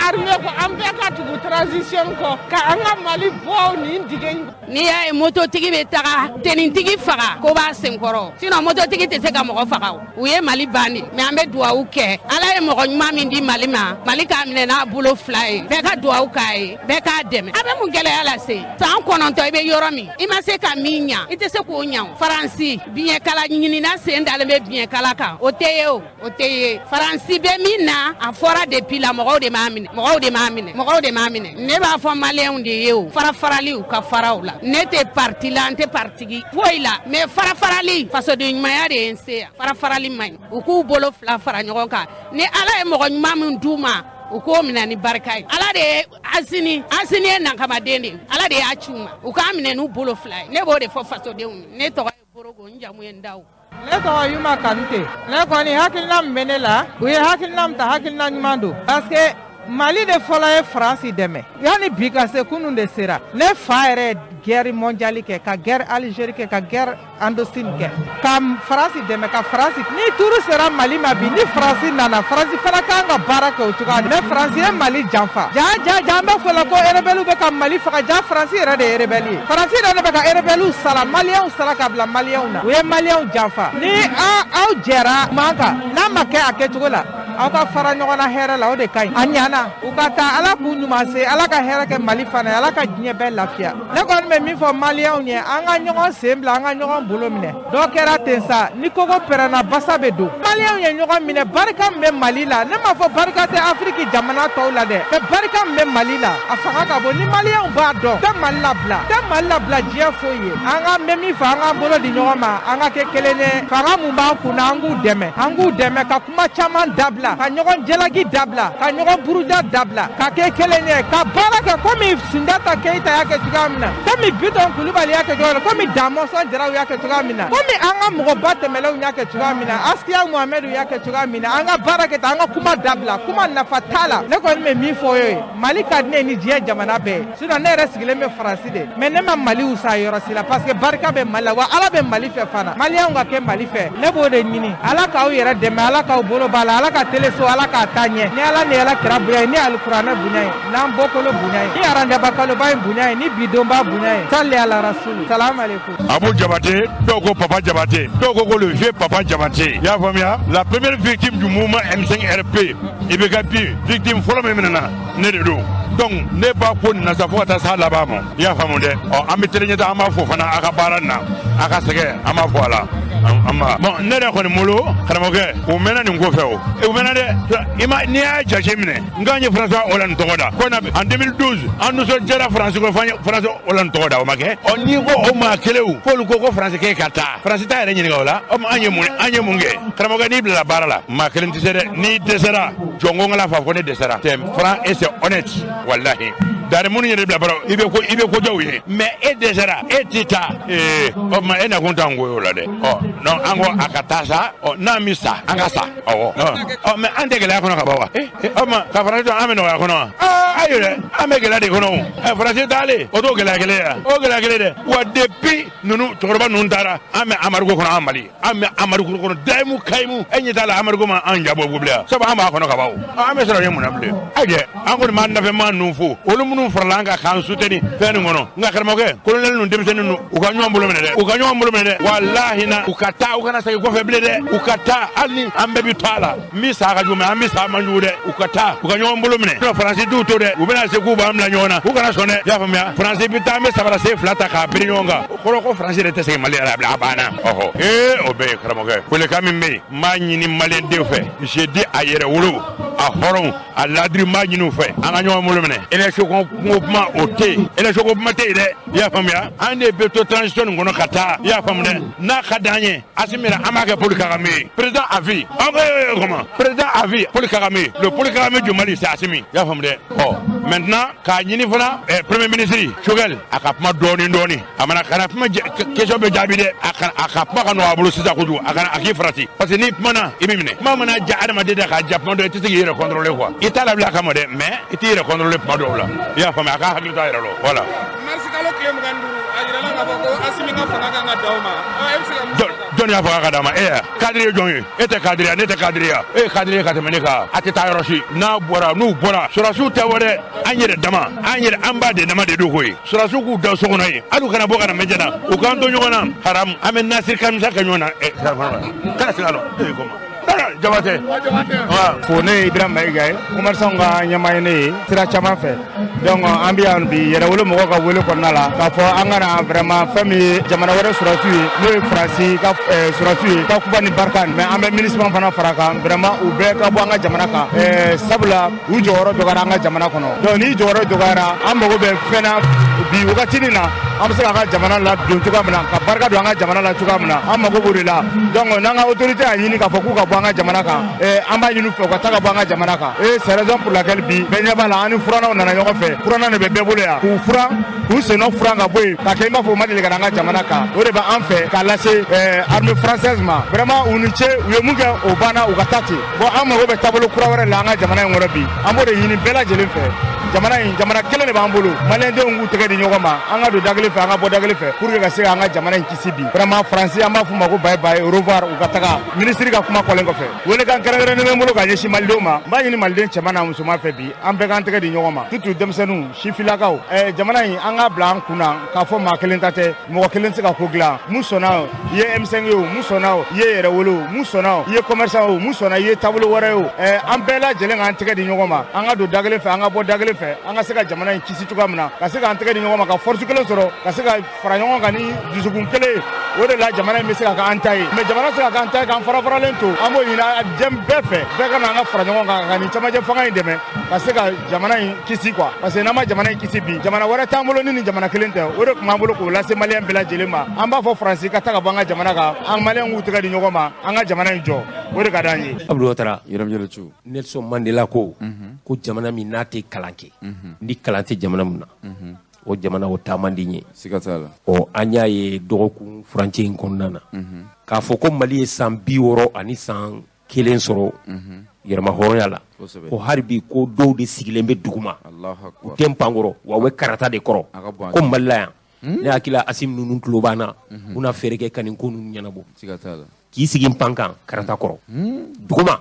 armée kɔ, an bɛɛ ka tugu transition kɔ ka an ka Mali bɔ nin dingɛ in. N'i y'a ye mototigi bɛ taga tenitigi faga, ko b'a senkɔrɔ, sinon mototigi tɛ se ka mɔgɔ faga. O u ye Mali ban de. Mais an bɛ duwawu kɛ, Ala ye mɔgɔ ɲuman min di Mali ma, Mali k'a minɛ n'a bolo fila ye. Bɛɛ ka duwawu k'a ye, bɛɛ k'a dɛmɛ. A bɛ mun gɛlɛya lase? San 9, i bɛ yɔrɔ min, i ma se ka min ɲa, i tɛ se k'o ɲa o. Faransi biɲɛkala ɲinina sen dalen bɛ biɲɛkala kan, o tɛ ye, o o tɛ ye. Faransi bɛ min na, a fɔra depuis la, mɔgɔw de m'a minɛ, mɔgɔw de m'a minɛ, mɔgɔw de m'a minɛ. Ne b'a fɔ maliyɛnw de ye, o fara farali, u ka fara o la. Ne tɛ parti la, n tɛ partigi foyi la, mais fara farali, fasoden ɲumanya de ye n se yan. Fara farali man ɲi. U k'u bolo fila fara ɲɔgɔn kan. Ni Ala ye mɔgɔ ɲuman min d'u ma, u k'o minɛ ni barika ye. Ala de ye Asimi, Asimi ye nankamaden de ye, Ala de y'a ci u ma, u k'a minɛ n'u bolo fila ye. Ne b'o de fɔ fasodenw ye. Ne tɔgɔ ye Borogo, n jamu ye Ndaw. Ne tɔgɔ Yuma Kanute. Ne kɔni hakilina min bɛ ne la, u ye hakilina min ta, hakilina ɲuman don, parce que Mali de fɔlɔ ye Faransi dɛmɛ yanni bi ka se. Kunun de sera, ne fa yɛrɛ. guerre mondiale kɛ, ka guerre Algérie kɛ, ka guerre Indochine kɛ, ka Faransi dɛmɛ, ka Faransi ni turu sera Mali ma bi, ni Faransi nana, Faransi fana kan ka baara kɛ o cogoya la. Mais Faransi ye Mali janfa. Ja ja ja, an b'a fɔ la ko rebelle bɛ ka Mali faga. Ja, Faransi yɛrɛ de ye rebelle ye. Faransi yɛrɛ de bɛ ka rebelle sara, Maliyɛnw sara ka bila Maliyɛnw na. U ye Maliyɛnw janfa. Ni aw jɛra man kan, n'a ma kɛ a kɛcogo la, aw ka fara ɲɔgɔn na hɛrɛ la, o de ka ɲi. A ɲana, u ka taa. Ala k'u ɲuman se, Ala ka hɛrɛ kɛ Mali fana ye, Ala ka diɲɛ bɛɛ lafiya. Ne kɔni bɛ min fɔ Maliyɛnw ye, an ka ɲɔgɔn sen bila, an ka ɲɔgɔn bolo minɛ. Dɔ kɛra ten sa, ni kogo pɛrɛnna, basa bɛ don. Maliyɛnw ye ɲɔgɔn minɛ. Barika min bɛ Mali la, ne m'a fɔ barika tɛ Afiriki jamana tɔw la dɛ, mais barika min bɛ Mali la, a fanga ka bon. Ni Maliyɛnw b'a dɔn, tɛ Mali labila, tɛ Mali labila diɲɛ foyi ye. An ka bɛ min fɔ, an k'an bolo di ɲɔgɔn ma, an ka kɛ kelen ye. Fanga mun b'an kun na, an k'u dɛmɛ, an k'u dɛmɛ ka kuma caman dabila, ka ɲɔgɔn jalaki dabila, ka ɲɔgɔn buruja dabila, ka kɛ kelen ye, ka baara kɛ komi Sunjata Keyita y'a kɛ cogoya min na, komi Bitɔn Kulubali y'a kɛ cogoya min na, komi Damɔsɔn Jaraw y'a kɛ cogoya min na, komi an ka mɔgɔba tɛmɛlenw y'a kɛ cogoya min na, Asikiya Muhamɛdu y'a kɛ cogoya min na. An ka baara kɛ ten, an ka kuma dabila, kuma nafa t'a la. Ne kɔni bɛ min fɔ o ye, Mali ka di ne ye ni diɲɛ jamana bɛɛ ye. Sinon ne yɛrɛ sigilen bɛ Faransi de, mais ne ma Mali wusa yɔrɔ si la, parce que barika bɛ Mali la, wa Ala bɛ Mali fɛ fana. Maliyɛnw ka kɛ Mali fɛ, ne b'o de ɲini. Ala k'aw yɛrɛ dɛmɛ, Ala k'aw bolo b'a la, Ala ka teleso, Ala k'a taa ɲɛ. Ni Ala ni Ala kira bonya ye, ni alikuranɛ bonya ye, n'an bɔkolo bonya ye, ni aranjabakaloba in bonya ye, ni bidonba bonya ye. Sali ala rasulu, salamu aleykum. Abu Jabate, dɔw ko Papa Jabate, dɔw ko ko le vieux Papa Jabate. I y'a faamuya, la première victime du mouvement M5RP, IBK bi victime fɔlɔ min minɛna, ne de don. Donc ne b'a ko nin na sa fo ka taa s'a laban ma. I y'a faamu dɛ. Ɔ, an bɛ télé ɲɛta, an b'a fo fana a ka baara nin na, a ka sɛgɛn, an b'a fɔ a la. An b'a bon, ne yɛrɛ kɔni bolo, karamɔgɔkɛ, u mɛnna nin ko fɛ o, u mɛnna dɛ. I ma n'i y'a jate minɛ, n k'an ye François Hollande tɔgɔ da ko na en 2012, an nisɔndiyara Faransi ko f'an ye François Hollande tɔgɔ da, o ma kɛ. Ɔ, n'i ko o maa kelenw k'olu ko ko Faransi k'e ka taa, Faransi t'a yɛrɛ ɲininka o la. O ma an ye mun kɛ? Karamɔgɔkɛ, n'i bilala baara la, maa kelen tɛ se dɛ. N'i dɛsɛra, jɔn ko n ka fa ko ne dɛsɛra, c'est franc et c'est honnête. Walahi dari minnu yɛrɛ bila baara, i bɛ ko i bɛ kojaw ye, mais e dɛsɛra, e tɛ taa. Ee, o tuma e nakun t'an ko ye o la dɛ. Ɔ non, an ko a ka taa sa. Ɔ, n'an mi sa, an ka sa. Awɔ, ɔ, mais an tɛ gɛlɛya kɔnɔ ka ban wa? O tuma ka Faransi to, an bɛ nɔgɔya kɔnɔ wa? Aa, ayi dɛ, an bɛ gɛlɛya de kɔnɔ o. Ɛ, Faransi taalen, o t'o gɛlɛya kelen ye wa? O gɛlɛya kelen dɛ. Wa depuis ninnu cɛkɔrɔba ninnu taara, an bɛ embargo kɔnɔ. An Mali, an bɛ embargo kɔnɔ dayimu kayimu. E ɲɛ t'a la, embargo ma an jabɔ bilen, sabu an b'a kɔnɔ ka ban. O an bɛ sɔrɔ ye mun na bilen? Ayi dɛ, an kɔni b'an nafɛmaa ninnu fo, olu minnu farala an kan k'an soutenir fɛn nin kɔnɔ. Nka karamɔgɔkɛ, colonel ninnu, denmisɛnnin ninnu, u ka ɲɔgɔn bolo minɛ dɛ, u ka ɲɔgɔn bolo minɛ dɛ. Walahi na u ka taa, u kana segin kɔfɛ bilen dɛ. U ka taa, hali ni an bɛɛ bi to a la, n bi sa ka jugu, mais an bi sa man jugu dɛ. U ka taa, u ka ɲɔgɔn bolo minɛ. Faransi t'u to dɛ, u bɛna se k'u b'an bila ɲɔgɔn na, u kana sɔn dɛ. I y'a faamuya, Faransi bi taa, an bɛ sabara sen fila ta k'a biri ɲɔgɔn kan, o kɔrɔ ko Faransi yɛrɛ tɛ segin Mali yɛrɛ la bilen, a banna. Ɔhɔ, ee, o bɛ yen. Karamɔgɔkɛ, folikan min bɛ yen, n b'a ɲini maliyɛn fɛ, je dis a yɛrɛ wolo, a hɔrɔnw, a ladiri, n b'a ɲini u fɛ, an ka ɲɔgɔn bolo minɛ. Élection ko kuma, o tɛ yen, élection ko kuma tɛ yen dɛ. I y'a faamuya, an de bɛ to transition nin kɔnɔ ka taa. I y'a faamu dɛ. N'a ka d'an ye, Assimi yɛrɛ, an b'a kɛ Paul Kagame ye, président à vie. An ko comment? Président à vie, Paul Kagame, le Paul Kagame du Mali, c'est Assimi. I y'a faamu dɛ. Ɔ, maintenant k'a ɲini fana, premier ministre Choguel, a ka kuma dɔɔni dɔɔni, a mana kana kuma, question bɛ jaabi dɛ. A ka kuma ka nɔgɔ a bolo sisan kojugu, a kana a k'i farati, parce que n'i kumana, i bɛ minɛ. Kuma mana ja adamaden da k'a ja kuma dɔ, i tɛ se k'i yɛrɛ contrôler quoi. I t'a labila a kama dɛ, mais i t'i yɛrɛ contrôler kuma dɔw la. I y'a faamuya, a k'a hakili to a yɛrɛ la, voilà. Mars kalo tile 25, a yirala k'a fɔ ko Assimi ka fanga kan ka d'aw ma. E bɛ se ka mun fɔ o kan? Jɔnni y'a fanga ka d'a ma? E ya cadre ye jɔn ye? E tɛ cadre ya, ne tɛ cadre ya, e ye cadre ye ka tɛmɛ ne kan. A tɛ taa yɔrɔ si. N'a bɔra, n'u bɔra, sɔrɔdasiw tɛ bɔ dɛ. An yɛrɛ dama, an yɛrɛ, an b'a de dama de don koyi. Sɔrɔdasiw k'u da so kɔnɔ yen, hali u kana bɔ ka na média na, u k'an to ɲɔgɔn na haram. An bɛ Nasir Kamisa kɛ ɲɔgɔn na. Ɛ, kana siga lɔ e koma Jabate. Fo ne ye Ibrahima Mayiga ye, commerçant ka ɲɛmaa ye. Ne ye sira caman fɛ. Donc an bɛ yan bi yɛrɛwolo mɔgɔw ka wele kɔnɔna la k'a fɔ an ka na vraiment fɛn min ye jamana wɛrɛ sɔrɔdasiw ye, n'o ye Faransi ka sɔrɔdasiw ye, Takuba ni Barkhane, mais an bɛ MINUSMA fana fara kan. Vraiment, u bɛɛ ka bɔ an ka jamana kan, sabula u jɔyɔrɔ dɔgɔyara an ka jamana kɔnɔ. Donc ni jɔyɔrɔ dɔgɔyara, an mago bɛ fɛn na bi wagatinin na, an bɛ se k'an ka jamana ladon cogoya min na, ka barika don an ka jamana la cogoya min na, an mago b'o de la. Donc n'an ka autorité y'a ɲini k'a fɔ k'u ka bɔ an ka jamana kan, an b'a ɲini u fɛ u ka taa ka bɔ an ka jamana kan. Et c'est raison pour laquelle bi bɛɛ ɲɛ b'a la, an ni furannaw nana ɲɔgɔn fɛ. Furanna de bɛ bɛɛ bolo yan k'u furan, k'u sennɔ furan ka bɔ yen, ka kɛ i b'a fɔ u ma deli ka na an ka jamana kan. O de bɛ an fɛ k'a lase armée française ma. Vraiment, u ni ce, u ye mun kɛ, o banna, u ka taa ten. Bon, an mago bɛ taabolo kura wɛrɛ la an ka jamana in kɔnɔ bi. An b'o de ɲini bɛɛ lajɛlen fɛ. Jamana in, jamana kelen de b'an bolo. Maliyɛndenw k'u tɛgɛ di ɲɔgɔn ma, an ka don da kelen fɛ, an ka bɔ da kelen fɛ, pour que ka se k'an ka jamana in kisi bi. Vraiment, Faransi, an b'a f'u ma ko bye bye, au revoir, u ka taga. Minisiri ka kuma kɔlen kɔfɛ, welekan kɛrɛnkɛrɛnnen bɛ n bolo ka ɲɛsin malidenw ma. N b'a ɲini maliden cɛman n'a musoman fɛ bi, an bɛɛ k'an tɛgɛ di ɲɔgɔn ma, surtout denmisɛnninw, sifilakaw. Jamana in, an k'a bila an kun na k'a fɔ maa kelen ta tɛ, mɔgɔ kelen tɛ se ka ko dilan. Mun sɔnna o, i ye M5 ye o, mun sɔnna o, i ye yɛrɛwolo o, mun sɔnna o, i ye commerçant o, mun sɔnna i ye taabolo wɛrɛ ye o, an bɛɛ lajɛlen k'an tɛgɛ di ɲɔgɔn ma, an ka don da kelen fɛ, an ka bɔ da kelen fɛ, an ka se ka jamana in kisi cogoya min na, ka se k'an tɛgɛ di ɲɔgɔn ma, ka force kelen sɔrɔ, ka se ka fara ɲɔgɔn kan ni dusukun kelen ye. O de la jamana in bɛ se ka k'an ta ye. Mais jamana tɛ se ka k'an ta ye k'an fara faralen to. An b'o ɲini diɲɛ bɛɛ fɛ, bɛɛ ka na an ka fara ɲɔgɔn kan ka nin camancɛ fanga in dɛmɛ ka se ka jamana in kisi quoi, parce que n'an ma jamana in kisi bi, jamana wɛrɛ t'an bolo ni nin jamana kelen tɛ. O de tun b'an bolo k'o lase maliyɛn bɛɛ lajɛlen ma. An b'a fɔ Faransi ka taa ka bɔ an ka jamana kan, an maliyɛn k'u tɛgɛ di ɲɔgɔn ma, an ka jamana in jɔ, o de ka d'an ye. Abdou Ouattara, Nelson Mandela ko ko jamana min n'a tɛ kalan kɛ, ni kalan tɛ jamana min na, o jamana o taa man di n ye. Siga t'a la. Ɔ, an y'a ye dɔgɔkun furancɛ in kɔnɔna na k'a fɔ ko Mali ye san 61 sɔrɔ yɛrɛmahɔrɔnya la, ko hali bi ko dɔw de sigilen bɛ duguma, u tɛ npankɔrɔ, wa u bɛ karata de kɔrɔ ko Mali la yan. Ne hakili la Assimi ninnu tulo b'an na, u na fɛɛrɛ kɛ ka nin ko ninnu ɲɛnabɔ. K'i sigi npan kan karata kɔrɔ duguma.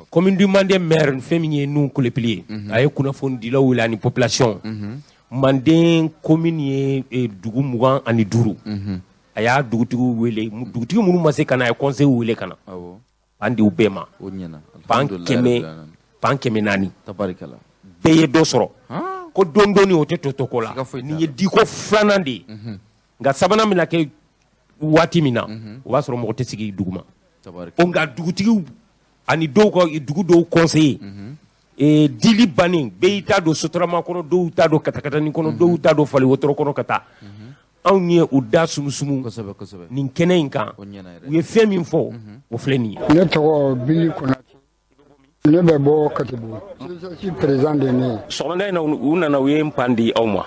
Commune du Manden maire, fɛn min ye Nuhu Kolepili ye, a ye kunnafonidilaw wele ani population. Manden commune ye dugu 25, a y'a dugutigiw wele, dugutigi minnu ma se ka na, a ye conseil wele ka na, an di u bɛɛ ma pan 100, pan 400, bɛɛ ye dɔ sɔrɔ. Ko don dɔɔni o tɛ to ko la, nin ye diko filanan de ye, nka sabanan bɛna kɛ waati min na, o b'a sɔrɔ mɔgɔ tɛ sigi duguma. O nka dugutigiw ani dɔw ka dugu dɔw conseiller dili bannen, bɛɛ y'i ta don sotarama kɔnɔ, dɔw ta don katakatani kɔnɔ, dɔw ta don fali wotoro kɔnɔ ka taa. Anw ye u da sumusumu nin kɛnɛ in kan, u ye fɛn min fɔ, o filɛ nin ye. Ne tɔgɔ Bili Konate, ne bɛ bɔ Katibugu, CSS président de ne ye. Sɔgɔmada in na u nana, u ye npan di aw ma,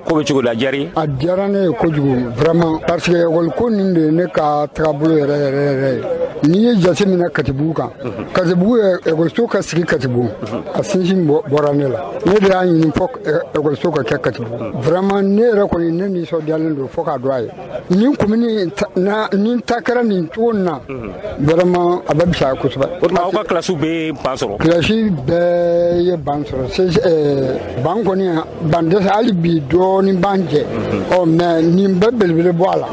ko bɛ cogo di, a diyara i ye? A diyara ne ye kojugu vraiment, parce que école ko nin de ye ne ka tagabolo yɛrɛ yɛrɛ yɛrɛ ye. N'i ye jate minɛ Katibugu kan, Katibugu ye école ka sigi Katibugu, a sinsin bɔra ne la, ne de y'a ɲini fo école ka kɛ Katibugu. Vraiment ne yɛrɛ kɔni ne nisɔndiyalen don fo k'a dɔn a ye. Nin commune nin ta kɛra nin cogo in na, vraiment a bɛ fisaya kosɛbɛ. O tuma aw ka kilasiw bɛ ban sɔrɔ? Kilasi bɛɛ ye ban sɔrɔ, ban kɔni ban dɛsɛ hali bi dɔɔnin b'an jɛ. Ɔ mais nin bɛɛ belebele bɔ a la.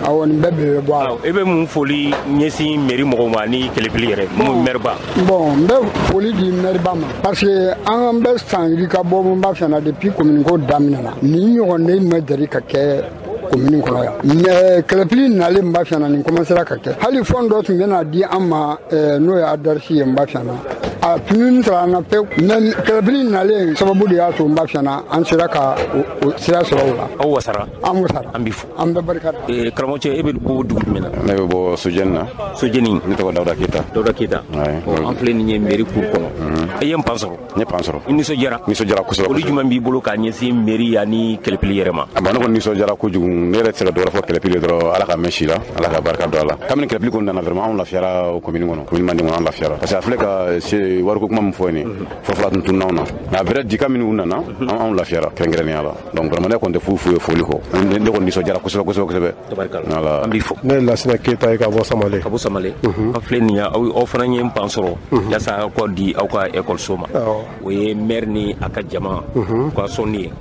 Awɔ, nin bɛɛ belebele bɔ a la. I bɛ mun foli ɲɛsin mairie mɔgɔw ma ni Kɛlɛpili yɛrɛ, mun maire ba? Bon, n bɛ foli di maire ba ma, parce que an bɛ san yirika bɔ mun b'a fɛ na depuis commune ko daminɛna, nin ɲɔgɔn de ma deli ka kɛ commune kɔnɔ yan. Mais Kɛlɛpili nalen n b'a fɛ na, nin commencera ka kɛ. Hali fɛn dɔ tun bɛna di an ma, n'o ye ADRC ye n b'a fɛ na, a tununi taara an na pewu. Mais Kɛlɛpili nalen sababu de y'a to n b'a fɛ na an sera ka o sira sɔrɔ o la. Aw wasara? An wasara. An b'i fo. An bɛ barika da. Karamɔgɔcɛ, e bɛ bɔ dugu jumɛn na? Ne bɛ bɔ Sojɛni na. Sojɛni. Ne tɔgɔ Dawuda Keyita. Dawuda Keyita. An filɛ nin ye mairie cour kɔnɔ. I ye npan sɔrɔ? N ye pan sɔrɔ. I nisɔndiyara? Nisɔndiyara kosɛbɛ. Foli jumɛn b'i bolo k'a ɲɛsin mairie ani Kɛlɛpili yɛrɛ ma? A ne kɔni nisɔndiyara kojugu. Ne yɛrɛ tɛ se ka dɔ wɛrɛ fɔ Kɛlɛpili dɔrɔn, Ala ka mɛn si la, Ala ka barika don a la. Kabini Kɛlɛpili kɔni nana, vraiment anw lafiyara commune kɔnɔ, commune Manden kɔnɔ an lafiyara. Parce que a filɛ ka se wariko kuma min fɔ nin ye, fɔlɔfɔlɔ tun tununa anw na. Mais a vrai dika minnu nana, anw lafiyara kɛrɛnkɛrɛnnenya la. Donc vraiment ne kɔni tɛ foyi f'u ye foli kɔ. Ne kɔni nisɔndiyara kosɛbɛ kosɛbɛ kosɛbɛ. Voilà. An b'i fo. Ne ye Lasina Keyita ye ka bɔ Samale. Ka bɔ Samale. An filɛ nin ye, aw fana ye npan sɔrɔ yasa aw ka di aw ka école ma. O ye maire ni a ka jama ka sɔnni ye.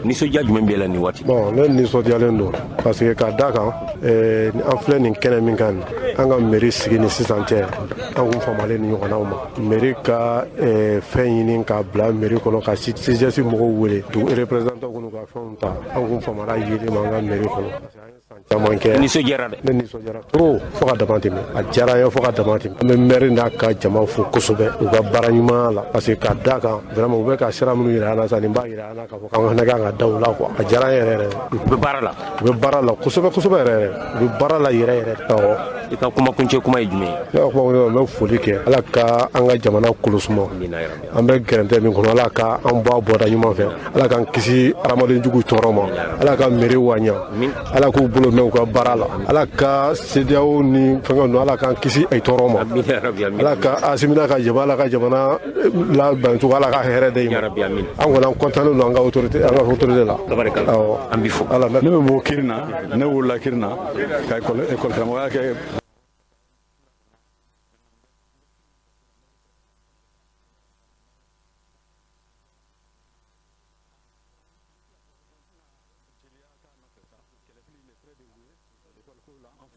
Nisɔndiya jumɛn b'e la nin waati? Bon, ne nisɔndiyalen don parce que k'a da kan, an filɛ nin kɛnɛ min kan, an ka mairie sigi ni sisan cɛ, an kun famalen ni ɲɔgɔnnaw ma. Mairie ka fɛn ɲini k'a bila mairie kɔnɔ, ka CGS mɔgɔw wele, dugu représentant kɔnɔ ka fɛnw ta, an kun famana yeli ma an ka mairie kɔnɔ. Caman kɛ. Nisɔndiyara dɛ? Ne nisɔndiyara trop fo ka dama tɛmɛ. A diyara n ye fo ka dama tɛmɛ. An bɛ maire n'a ka jama fo kosɛbɛ u ka baara ɲuman la, parce que k'a da kan vraiment u bɛ ka sira minnu yira an na sisan, nin b'a yira an na k'a fɔ k'an fana kan ka da u la quoi. A diyara n ye yɛrɛ yɛrɛ. U bɛ baara la? U bɛ baara la kosɛbɛ kosɛbɛ yɛrɛ yɛrɛ. U bɛ baara la yɛrɛ yɛrɛ. Awɔ. I ka kuma kuncɛ kuma ye jumɛn ye? Ne ka kuma kuncɛ, n bɛ foli kɛ, Ala ka an ka jamana kolosuma. An bɛ gɛrɛntɛ min kɔnɔ, Ala ka an bɔ a bɔda ɲuman fɛ, Ala k'an kisi hadamaden jugu tɔɔrɔ ma, Ala ka mairie waɲa, Ala k'u bolo dɛmɛ u ka baara la. Ala ka CEDEAO ni fɛngɛ ninnu, Ala k'an kisi a tɔɔrɔ ma. Ala ka Asimi n'a ka jama, Ala ka jamana labancogo, Ala ka hɛrɛ d'e ma. An kɔni an content don an ka autorité la. Awɔ. An b'i fo. Ala ne bɛ bɔ Kirina, ne wolola Kirina ka école karamɔgɔya kɛ.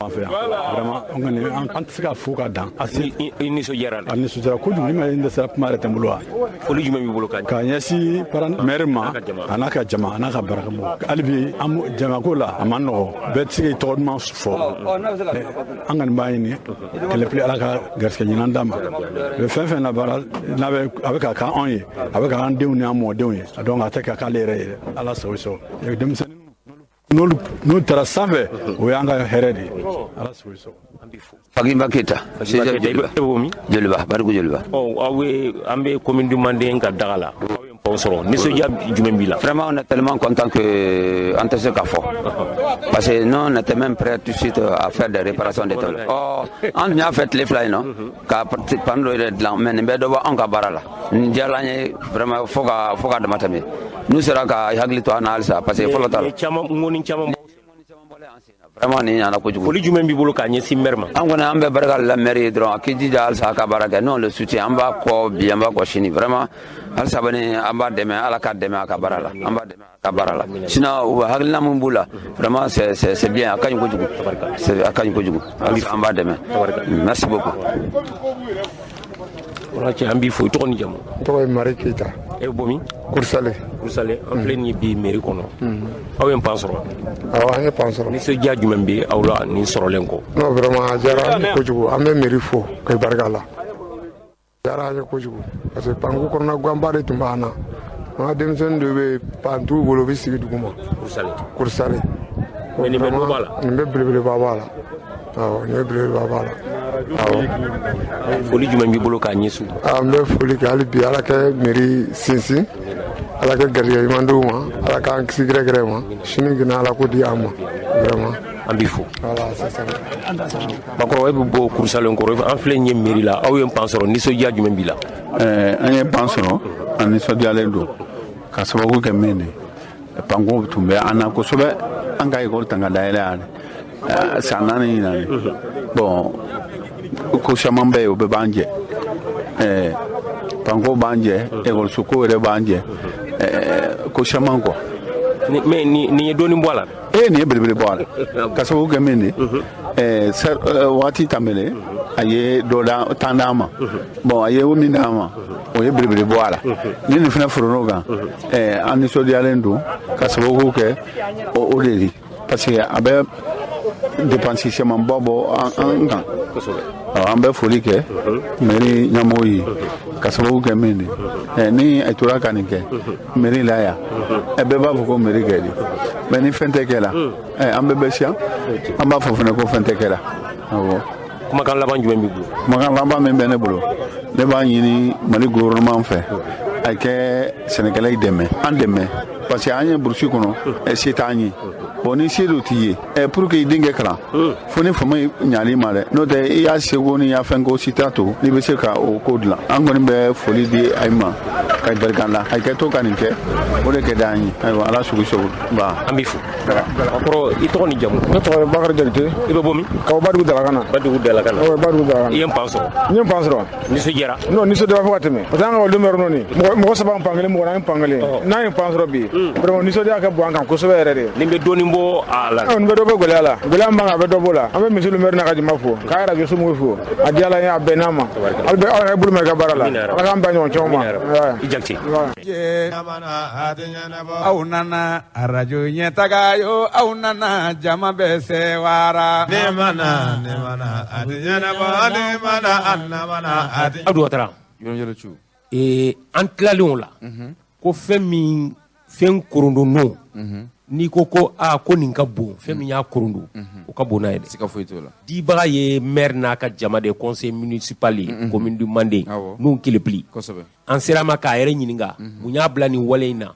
An fɛ yan vraiment an kɔni an tɛ se ka fo ka dan. I nisɔndiyara. A nisɔndiyara kojugu, ni ma n dɛsɛra kuma yɛrɛ tɛ n bolo wa. Foli jumɛn b'i bolo ka ɲɛsin maire ma, a n'a ka jama, a n'a ka baarakɛmɔgɔ. Hali bi an jamako la a man nɔgɔ, bɛɛ tɛ se k'i tɔgɔ duman fɔ. An kɔni b'a ɲini Kɛlɛpili Ala ka garisɛgɛ ɲinan d'a ma. Fɛn fɛn na baara n'a bɛ a bɛ ka k'an anw ye, a bɛ k'an denw ni an mɔdenw ye, donc a tɛ ka k'ale yɛrɛ ye dɛ. Ala sago i sago. Denmisɛnnin n'olu taara sanfɛ, o y'an ka hɛrɛ de ye. Ala sago i sago. Faginba Keyita. Joliba, Bariku Joliba. Ɔ, aw bɛ an bɛ commune du Manden ka daga la. Aw ye pan sɔrɔ, nisɔndiya jumɛn b'i la? Vraiment, on est tellement content que an tɛ se k'a fɔ. Parce que nous, on était même prêts tout de suite à faire des réparations des tôles. Ɔ, an tun y'a fɛ tile 2 in nɔ ka pan dɔ yɛrɛ dilan, mais nin bɛɛ dɔ bɔ anw ka baara la. Nin diyara an ye vraiment fo ka dama tɛmɛ. N'u sera ka hakili to an na halisa, parce que fɔlɔ ta la. Ŋɔni caman Vraiment nin ɲana kojugu. Foli jumɛn b'i bolo k'a ɲɛsin maire ma? An kɔni an bɛ barika la maire ye dɔrɔn, a k'i jija halisa a ka baara kɛ. Nous on le soutient, an b'a kɔ bi, an b'a kɔ sini. Vraiment halisa bani an b'a dɛmɛ, Ala k'a dɛmɛ a ka baara la. An b'a dɛmɛ a ka baara la. Sinon u hakilina min b'u la, vraiment c'est bien, a ka ɲi kojugu. A ka ɲi kojugu. Halisa an b'a dɛmɛ. Merci beaucoup. Wala cɛ, an b'i fo. I tɔgɔ ni jamu? N tɔgɔ ye Mari Keyita. E bɛ bɔ min? Kurusale. Kurusale, an filɛ nin ye bi mairie kɔnɔ. Aw ye pan sɔrɔ? Awɔ, an ye pan sɔrɔ. Nisɔndiya jumɛn bɛ aw la nin sɔrɔlen kɔ? Non, vraiment a diyara an ye kojugu. An bɛ mairie fo k'i barika la. A diyara an ye kojugu parce que panko kɔnɔna ganba de tun b'an na. An ka denmisɛnnin dɔw bɛ yen, pan t'u bolo, u bɛ sigi duguma. Kurusale. Kurusale. Mais nin bɛ dɔ b'a la? Nin bɛ belebeleba b'a la. Awɔ, nin bɛ belebeleba b'a la. Awɔ. Foli jumɛn b'i bolo k'a ɲɛsin? An bɛ foli kɛ hali bi, Ala kɛ mairie sinsin, Ala kɛ garijɛgɛ ɲuman d'u ma, Ala k'an kisi gɛrɛgɛrɛ ma, sini gɛnɛ Ala ko di an ma vraiment. An b'i fo. Voilà, c'est ça. Bakɔrɔ, e bɛ bɔ Kurusalenkɔrɔ, an filɛ nin ye mairie la, aw ye pan sɔrɔ, nisɔndiya jumɛn b'i la? An ye pan sɔrɔ, an nisɔndiyalen don ka sababu kɛ min ye, panko tun bɛ an na kosɛbɛ, an ka ekɔli tan ka dayɛlɛ yan san 4 ɲinan. Bon, ko caman bɛ yen, o bɛɛ b'an jɛ. Panko b'an jɛ, ekɔliso ko yɛrɛ b'an jɛ, ko caman quoi. Mais nin ye dɔɔnin bɔ a la. Nin ye belebele bɔ a la. Ka sababu kɛ min ye, waati tɛmɛnen a ye dɔ tan d'an ma. Bon, a ye o min d'an ma, o ye belebele bɔ a la. Ni nin fana foron'o kan, an nisɔndiyalen don ka sababu kɛ o de ye. Parce que a bɛ dépense camanba bɔ an kan. An bɛ foli kɛ mairie ɲɛmɔgɔw ye ka sababu kɛ min ye, ni a tora ka nin kɛ mairie la yan, bɛɛ b'a fɔ ko mairie kɛ di, mais ni fɛn tɛ kɛ la, an bɛɛ bɛ siran, an b'a fɔ fana ko fɛn tɛ kɛ la. Awɔ. Kumakan laban jumɛn b'i bolo? Kumakan laban min bɛ ne bolo, ne b'a ɲini Mali gouvernement fɛ a kɛ sɛnɛkɛlaw dɛmɛ, an dɛmɛ, parce que an ye burusi kɔnɔ, se t'an ye. Bon, ni se dɔ t'i ye, pour que i den kɛ kalan, fo ni fama ɲali ma dɛ, n'o tɛ i y'a seko ni i y'a fɛn ko si t'a to n'i bɛ se ka o ko dilan. An kɔni bɛ foli di a ma ka barika la, a kɛ to ka nin kɛ, o de kɛ d'an ye. Ayiwa, Ala sugu sago. Ba, an b'i fo. Bakɔrɔ, i tɔgɔ ni jamu? Ne tɔgɔ ye Bakari Jakite. I bɛ bɔ min? Ka bɔ Badugu Dalakana. Badugu Dalakana. Awɔ, Badugu Dalakana. I ye pan sɔrɔ? N ye pan sɔrɔ. Nisɔndiyara? Non, nisɔndiyara fo ka tɛmɛ. Parce que an ka ekɔliden bɛ yɔrɔ min na, mɔgɔ 3 pan kelen, mɔgɔ 4 pan kelen. N'an ye pan sɔrɔ bi, vraiment nisɔndiya ka bon an kan kosɛbɛ yɛrɛ de. Nin bɛ dɔɔnin bɔ a la. Nin bɛ dɔ bɔ gɛlɛya la. Gɛlɛya min b'an kan, a bɛ dɔ b'o la. An bɛ monsieur le maire n'a ka jama fo, k'a radio somɔgɔw fo. A diyara n ye, a bɛnn'a ma. Hali bi aw yɛrɛ bolo mɛn i ka baara la. Ala k'an bɛn ɲɔgɔn caman ma. I Jakite. Aw nana arajo ɲɛtaga yo, aw nana jama bɛ sewara. Ne mana ne mana a tɛ ɲɛnabɔ, ne mana a mana a tɛ. Abdou Ouattara. An tilalen o la, ko fɛn min fɛn korondon, n'i ko ko aa ko nin ka bon, fɛn min y'a korondo, o ka bon n'a ye dɛ. Siga foyi t'o la. Dibaga ye maire n'a ka jama de conseil municipal ye, commune du Manden, n'u Kelepili. Kosɛbɛ. An sera ma k'a yɛrɛ ɲininka mun y'a bila nin wale in na.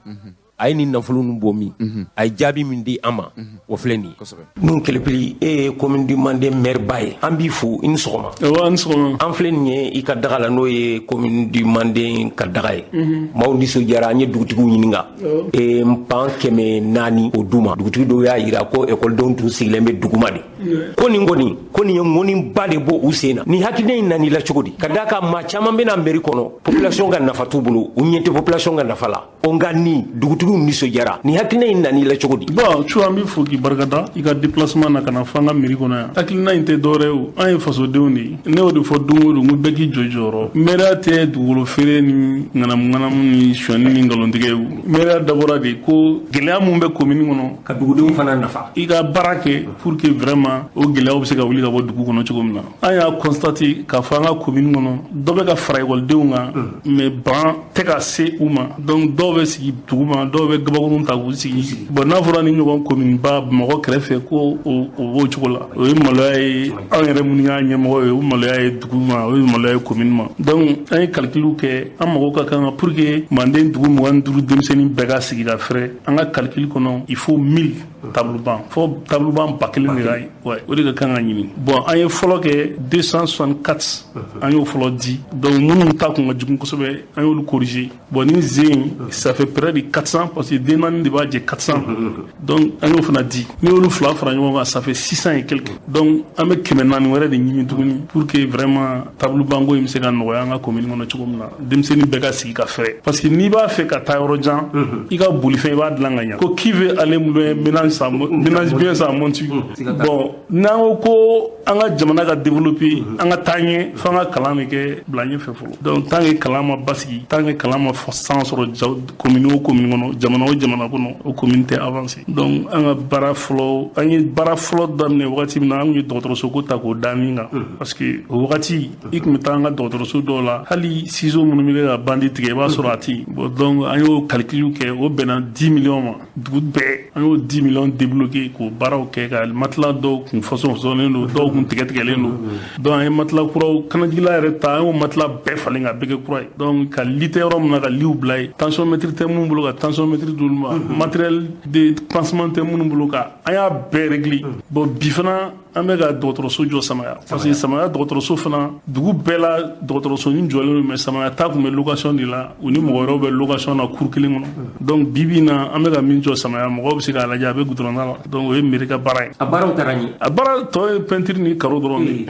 A ye nin nafolo ninnu bɔ min? A ye jaabi min di an ma, o filɛ nin ye. Nuhun Kɛlɛpili, e ye commune du Manden maire ba ye, an b'i fo, i ni sɔgɔma. Awɔ, an ni sɔgɔma. An filɛ nin ye i ka daga la, n'o ye commune du Manden ka daga ye. Maaw nisɔndiyara. An ye dugutigiw ɲininka, npan 400 o d'u ma. Dugutigi dɔw y'a yira ko ekɔlidenw tun sigilen bɛ duguma de, ko nin kɔni, ko nin ye ŋɔniba de bɔ u sen na. Nin hakilina in nan'i la cogo di? Ka d'a kan maa caman bɛna mairie kɔnɔ, population ka nafa t'u bolo, u ɲɛ tɛ population ka nafa la. O nka ni dugutigiw nisɔndiyara. Nin hakilina in nan'i la cogo di? Bon, cu, an b'i fo k'i barikada i ka déplacement na ka na fɔ an ka mairie kɔnɔ yan. Hakilina in tɛ dɔwɛrɛ ye, o an ye fasodenw de ye. Ne y'o de fɔ don o don, n ko bɛɛ k'i jɔ i jɔyɔrɔ. Maire tɛ dugukolo feere ni ŋanamu ŋanamu ni sonyani ni nkalontigɛ ye. O maire dabɔra de ko gɛlɛya mun bɛ commune kɔnɔ, ka dugudenw fana nafa, i ka baara kɛ pour que vraiment o gɛlɛyaw bɛ se ka wuli ka bɔ dugu kɔnɔ cogo min na. An y'a constaté k'a fɔ an ka commune kɔnɔ, dɔ bɛ ka fara ekɔlidenw kan, mais ban tɛ ka se u ma. Donc dɔw bɛ sigi dugu ma, dɔw bɛ gabakurun ta k'u sigi. Bon, n'a fɔra ni ɲɔgɔn commune ba Bamakɔ kɛrɛfɛ ko o b'o cogo la, o ye maloya ye anw yɛrɛ minnu y'a ɲɛmɔgɔ ye, o maloya ye dugu ma, o ye maloya ye commune ma. Donc an ye calcul kɛ, an mago ka kan pour que Manden dugu 25 denmisɛnnin bɛɛ ka sigi ka fɛrɛ. An ka calcul kɔnɔ, il faut 1000 table banc, fo table banc 1000 de ka, ouais, o de ka kan ka ɲini. Bon, an ye fɔlɔ kɛ 264, an y'o fɔlɔ di. Donc minnu ta kun ka jugu kosɛbɛ, an y'olu corriger. Bon, ni zen, ça fait près de 400, parce que den naani de b'a jɛ 400. Donc an y'o fana di. N'i y'olu fila fara ɲɔgɔn kan, ça fait 600 et quelques. Donc an bɛ 400 wɛrɛ de ɲini tuguni pour que vraiment table banc ko in bɛ se ka nɔgɔya an ka commune kɔnɔ cogo min na, denmisɛnnin bɛɛ ka sigi ka fɛrɛ. Parce que n'i b'a fɛ ka taa yɔrɔ jan, i ka bolifɛn, i b'a dilan ka ɲa. Ko qui veut aller loin ménage sa, ménage bien sa monture. Bon, n'an ko ko an ka jamana ka développer, an ka taa ɲɛ, f'an ka kalan de kɛ bila ɲɛfɛ fɔlɔ. Donc tant que kalan ma basigi, tant que kalan ma san sɔrɔ commune o commune kɔnɔ, jamana o jamana kɔnɔ, o commune tɛ avancer. Donc an ka baara fɔlɔ, an ye baara fɔlɔ daminɛ wagati min na, an kun ye dɔgɔtɔrɔso ko ta k'o da min kan, parce que o wagati i kun bɛ taa an ka dɔgɔtɔrɔso dɔw la, hali ciseau minnu bɛ kɛ ka bande tigɛ, i b'a sɔrɔ a tɛ yen. Bon, donc an y'o calcul kɛ, o bɛnna 10 millions ma dugu bɛɛ. An y'o 10 millions débloqué k'o baaraw kɛ, ka matelas dɔw kun façon façonlen don, dɔw kun tigɛ tigɛlen don. Donc an ye matelas kuraw, kanajigila yɛrɛ ta, an y'o matelas bɛɛ falen ka bɛɛ kɛ kura ye. Donc ka lit tɛ yɔrɔ min na, ka litw bila yen, tensiomètre tɛ minnu bolo, ka tensiomètre d'olu ma, matériel de pansement tɛ minnu bolo, ka an y'a bɛɛ réglé. Bon, bi fana an bɛ ka dɔgɔtɔrɔso jɔ Samaya, parce que Samaya dɔgɔtɔrɔso fana, dugu bɛɛ la dɔgɔtɔrɔso ni jɔlen don, mais Samaya ta tun bɛ location de la, u ni mɔgɔ wɛrɛw bɛ location na cour kelen kɔnɔ. Donc bi bi in na, an bɛ ka min jɔ Samaya, mɔgɔw bɛ se k'a lajɛ, a bɛ goudron da la. Donc o ye mairie ka baara ye. A baaraw taara ɲɛ. A baara tɔ ye peinture ni carreau dɔrɔn de ye.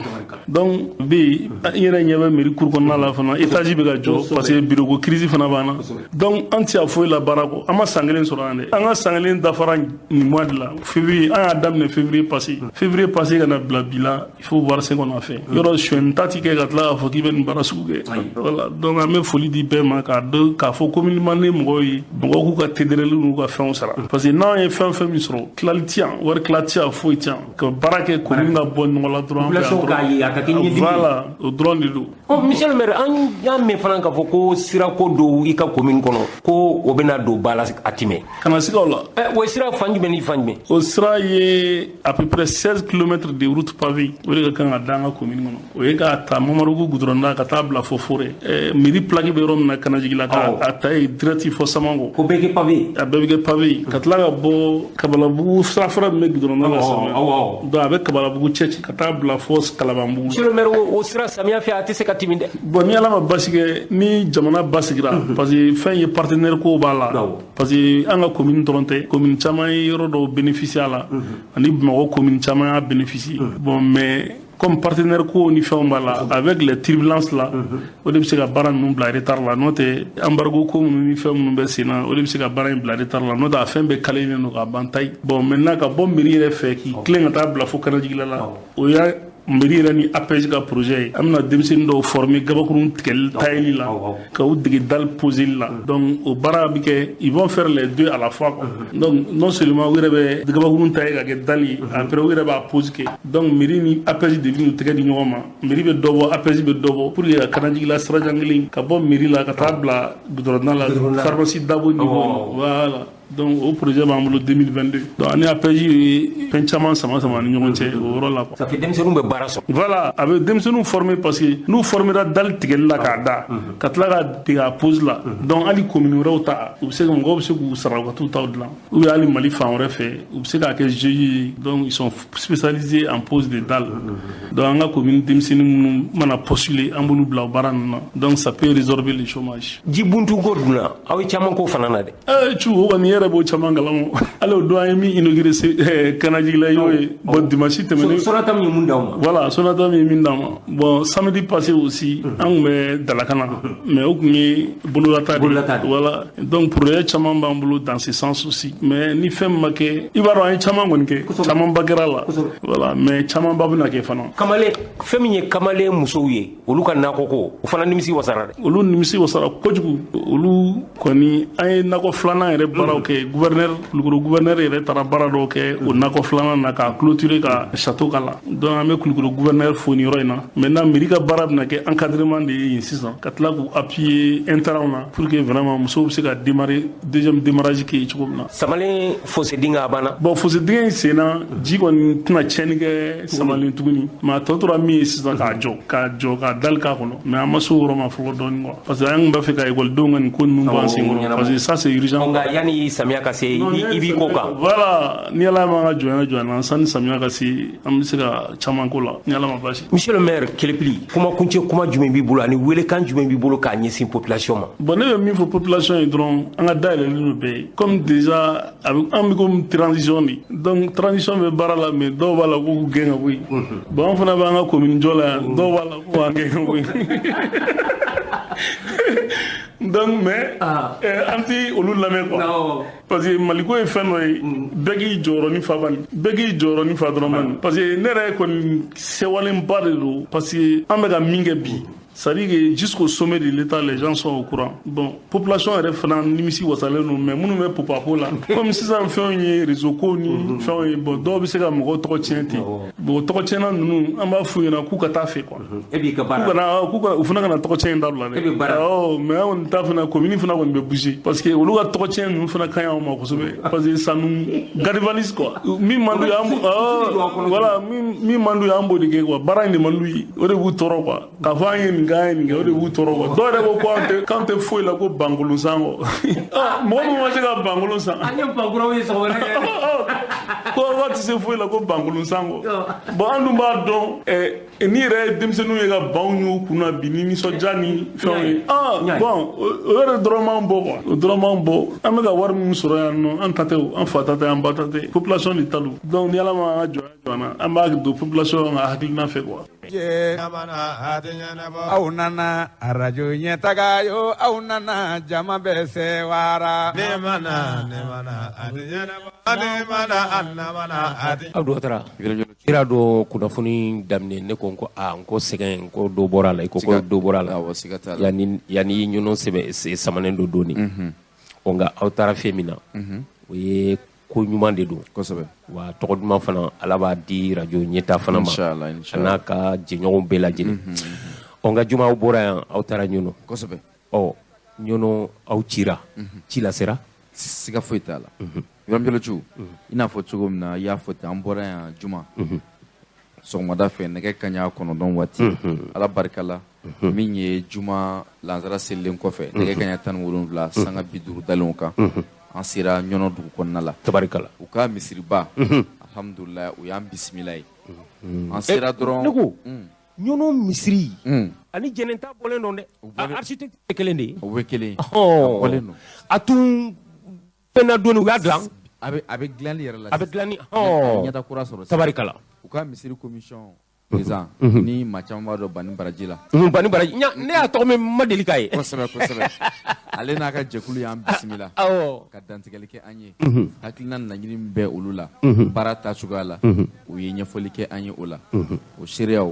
Donc bi i yɛrɛ ɲɛ bɛ mairie cour kɔnɔna la fana, étage bɛ ka jɔ, parce que bureau ko crise fana b'an na. Donc an tɛ a foyi la baara kɔ. An ma san kelen sɔrɔ yan dɛ, an ka san kelen dafara nin mois de la, février. An y'a daminɛ février passé, février passé ka na bila bi la, il faut voir ce qu'on a fait. Yɔrɔ sonyɛni ta ti kɛ ka tila k'a fɔ k'i bɛ nin baara sugu kɛ. Voilà, donc an bɛ foli di bɛɛ ma, k'a dɔn k'a fɔ commune Manden mɔgɔw ye, mɔgɔw k'u ka TDR n'u ka fɛnw sara, parce que n'an ye fɛn fɛn min sɔrɔ, tilali ti yan, wari tila ti yan, foyi ti yan, ka baara kɛ, commune ka bɔ nɔgɔ la dɔrɔn. Population k'a ye a ka kɛ ɲɛdimi ye. Voilà, o dɔrɔn de don. Ɔ, monsieur le maire, an y'a mɛn fana k'a fɔ ko sirako dɔw i ka commune kɔnɔ, ko o bɛna don ba la a timɛ. Kana siga o la. O sira fan jumɛn ni fan jumɛn? O sira ye à peu près 16 km de route pavée, o de ka kan ka da an ka commune kɔnɔ. O ye k'a ta Mamaribugu goudron da ka taa bila fo forêt, mairie plaque bɛ yɔrɔ min na, Kanajigila, ka a ta yen direct fo Samanko. Ko bɛɛ kɛ pavé? A bɛɛ bɛ kɛ pavé, ka tila ka bɔ Kabalabugu sirafara min bɛ goudron da la Samaya, donc a bɛ Kabalabugu cɛci ka taa bila fo Kalabanbugu. Monsieur le maire, o sira samiya fɛ a tɛ se ka timi dɛ. Bon, ni Ala ma basi kɛ, ni jamana basigira, parce que fɛn ye partenaire ko b'a la, parce que an ka commune dɔrɔn tɛ, commune caman ye yɔrɔ dɔw bénéficier a la, ani Bamakɔ commune caman y'a bénéficier. Bon, mais comme partenaire ko ni fɛnw b'a la, avec les turbulences là, o de bɛ se ka baara ninnu bila retard la. N'o tɛ, embargo ko minnu ni fɛn minnu bɛ sen na, o de bɛ se ka baara in bila retard la. N'o tɛ, a fɛn bɛɛ kalelen don k'a ban tayi. Bon, maintenant ka bɔ mairie yɛrɛ fɛ k'i tilen ka taa bila fo Kanajigila la, o y'a mairie yɛrɛ ni APEJ ka projet ye. An bɛna denmisɛnnin dɔw former gabakurun tigɛli tayeli la, ka u dege dalle poseli la. Donc o baara bɛ kɛ, ils vont faire les deux à la fois quoi. Donc non seulement u yɛrɛ bɛ gabakurun tailler ka kɛ dalle ye, après u yɛrɛ b'a pose kɛ. Donc mairie ni APEJ de bɛ n'u tɛgɛ di ɲɔgɔn ma, mairie bɛ dɔ bɔ, APEJ bɛ dɔ bɔ, pour que ka Kanajigila sirajan kelen ka bɔ mairie la ka taa bila goudron da la, pharmacie Dabo niveau, voilà. Donc o projet b'an bolo 2022. Donc ani APJ ye fɛn caman sama sama ni ɲɔgɔn cɛ o yɔrɔ la quoi. Ça fait denmisɛnninw bɛ baara sɔrɔ. Voilà, a bɛ denmisɛnninw former parce que n'u formera dalle tigɛli la k'a da, ka tila ka dege a pose la. Donc hali commune wɛrɛw ta, u bɛ se ka mɔgɔw bɛ se k'u sara u ka t'u taw dilan. Ou bien hali Mali fan wɛrɛ fɛ, u bɛ se k'a kɛ GIE ye. Donc ils sont spécialisés en pose de dalle. Donc an ka commune denmisɛnnin minnu mana postuler, an b'olu bila o baara ninnu na. Donc ça peut résorber le chômage. Jibuntu ko dunna, aw ye caman k'o fana na dɛ. Cu o kɔni yɛrɛ b'o caman kalama. Hali o don an ye min inauguré Kanajigila y'o ye. Bon, dimanche tɛmɛnen. Sonatam ye mun d'aw ma? Voilà, Sonatam ye min d'an ma. Bon, samedi passé aussi, an tun bɛ Dalakana, mais o tun ye bololata de ye. Voilà, donc projet caman b'an bolo dans ce sens aussi. Mais ni fɛn ma kɛ, i b'a dɔn an ye caman kɔni kɛ, camanba kɛra la. Voilà, mais camanba bɛna kɛ fana. Kamalen, fɛn min ye kamalen musow ye, olu ka nakɔ ko, o fana nimisi wasara dɛ. Olu nimisi wasara kojugu. Olu kɔni, an ye nakɔ filanan yɛrɛ baaraw kɛ. Gouverneur, Kulukoro gouverneur yɛrɛ taara baara dɔw kɛ o nakɔ filanan na k'a clôturer ka château k'a la. Donc an bɛ Kulukoro gouverneur fo nin yɔrɔ in na. Maintenant mairie ka baara bɛna kɛ encadrement de ye yen sisan, ka tila k'u appuyer intrants na pour que vraiment musow bɛ se ka démarrer deuxième démarrage kɛ cogo min na. Samalen fossé dingɛ a banna. Bon, fossé dingɛ in senna, ji kɔni tɛna tiɲɛni kɛ Samalen tuguni, mais a tɔ tora min ye sisan, k'a jɔ k'a jɔ k'a dalle k'a kɔnɔ. Mais an ma se o yɔrɔ ma fɔlɔ dɔɔni quoi, parce que an tun b'a fɛ ka ekɔlidenw ka nin ko ninnu bɔ an sen kɔrɔ, parce que ça c'est urgent. Nka yanni samiya ka se, i b'i ko kan. Voilà, ni Ala m'an ka jɔnya jɔ an na, sanni samiya ka se, an bɛ se ka caman ko la ni Ala ma baasi. Monsieur le maire Kelepili, kuma kuncɛ kuma jumɛn b'i bolo ani welekan jumɛn b'i bolo k'a ɲɛsin population ma? Bon, ne bɛ min fɔ population ye dɔrɔn, an ka dayɛlɛlen don bɛɛ ye. Comme déjà a bɛ an bɛ comme transition de, donc transition bɛ baara la, mais dɔw b'a la k'u gɛn ka bɔ yen. Bon, an fana b'an ka commune jɔ la yan, dɔw b'a la k'u b'an gɛn ka bɔ yen. Donc mais an ti olu lamɛn quoi, parce que Maliko ye fɛn dɔ ye, bɛɛ k'i jɔyɔrɔnin fa bani, bɛɛ k'i jɔyɔrɔnin fa dɔrɔn bani, parce que ne yɛrɛ kɔni sewalenba de don, parce que an bɛ ka min kɛ bi, c'est-à-dire que jusqu'au sommet de l'État, les gens sont au courant. Bon, population yɛrɛ fana nimisi wasalen don, mais minnu bɛ popapo la, comme sisan fɛnw ye réseau ko ni fɛnw ye, bon, dɔw bɛ se ka mɔgɔw tɔgɔ tiɲɛ ten. Bon, tɔgɔ tiɲɛna ninnu, an b'a f'u ɲɛna k'u ka taa fɛ quoi. E b'i ka baara. K'u kana, k'u ka, u fana kana tɔgɔ tiɲɛ in dabila dɛ. E bɛ baara. Awɔ, mais an kɔni ta fana, commune fana kɔni bɛ bouger, parce que olu ka tɔgɔ tiɲɛ ninnu fana ka ɲi anw ma kosɛbɛ, parce que ça nous galvanise quoi. Min man d'u ye, an b'o, voilà, min man d'u ye, an b'o de kɛ quoi. Baara in de man d'u ye, o de b'u tɔɔrɔ quoi. K'a fɔ an ye nin kɛ, an ye nin kɛ, o de b'u tɔɔrɔ quoi. Dɔw yɛrɛ ko k'an tɛ foyi la ko bankolon san kɔ. Mɔgɔ min ma se ka bankolon san. An ye bankuraw ye sɔgɔmada ko k'a tɛ se foyi la ko bankolon san kɔ. Bon, an dun b'a dɔn n'i yɛrɛ ye denmisɛnninw ye ka banw y'u kun na bi ni nisɔndiya ni fɛnw ye. Ah bon, o yɛrɛ dɔrɔn m'an bɔ quoi, o dɔrɔn m'an bɔ. An bɛ ka wari min sɔrɔ yan nɔ, an ta tɛ o, an fa ta tɛ, an ba ta tɛ, population de ta don. Donc ni Ala m'an ka jɔnya jɔ an na, an b'a don population ka hakilina fɛ quoi. Aw nana arajo ɲɛtaga yo, aw nana jama bɛ sewara. Ne mana ne mana a tɛ ɲɛnabɔ, ne mana a mana a tɛ. Abdou Ouattara, i y'a dɔn kunnafoni daminɛ, ne ko n ko aa, n ko sɛgɛn, n ko dɔ bɔra a la, i ko ko dɔ bɔra a la. Awɔ, siga t'a la. Yanni yanni ɲɔnɔ sɛbɛ samanen don dɔɔni. Ɔ, nka aw taara fɛn min na, o ye ko ɲuman de don. Kosɛbɛ. Wa tɔgɔ duman fana, Ala b'a di radio ɲɛta fana ma. Inchallah, inchallah. A n'a ka jɛɲɔgɔnw bɛɛ lajɛlen. Ɔ, nka juma aw bɔra yan, aw taara Ɲɔnɔ. Kosɛbɛ. Ɔ, Ɲɔnɔ aw cira. Ci lasera? Siga foyi t'a la. Ibrahim Jalo Cu, i n'a fɔ cogo min na, i y'a fɔ ten, an bɔra yan juma sɔgɔmada fɛ nɛgɛ kanɲɛ 9 waati. Ala barika la, min ye juma lansara selilen kɔfɛ, nɛgɛ kanɲɛ 17 sanga 50 dalenw kan, an sera Ɲɔnɔ dugu kɔnɔna la. Tabarikala. U ka misiriba, alhamdulilayi, u y'an bisimila ye. An sera dɔrɔn. Ne ko Ɲɔnɔ misiri ani jɛnɛta bɔlen don dɛ. Architecte ye kelen de ye. O bɛ kelen ye. A bɔlen don. A tun fɛn dɔɔni, u y'a dilan. A bɛ dilanli yɛrɛ la. A bɛ dilanni. Ɲɛta kura sɔrɔ. Tabarikala. U ka misiri commission président ni maa caman b'a dɔn Bani Baraji la. Bani Baraji, ne y'a tɔgɔ mɛn, ma deli k'a ye. Kosɛbɛ kosɛbɛ. Ale n'a ka jɛkulu y'an bisimila. Awɔ. Ka dantigɛli kɛ an ye. Hakilina laɲini min bɛ olu la. Baara taacogoya la. U ye ɲɛfɔli kɛ an ye o la. O seereyaw,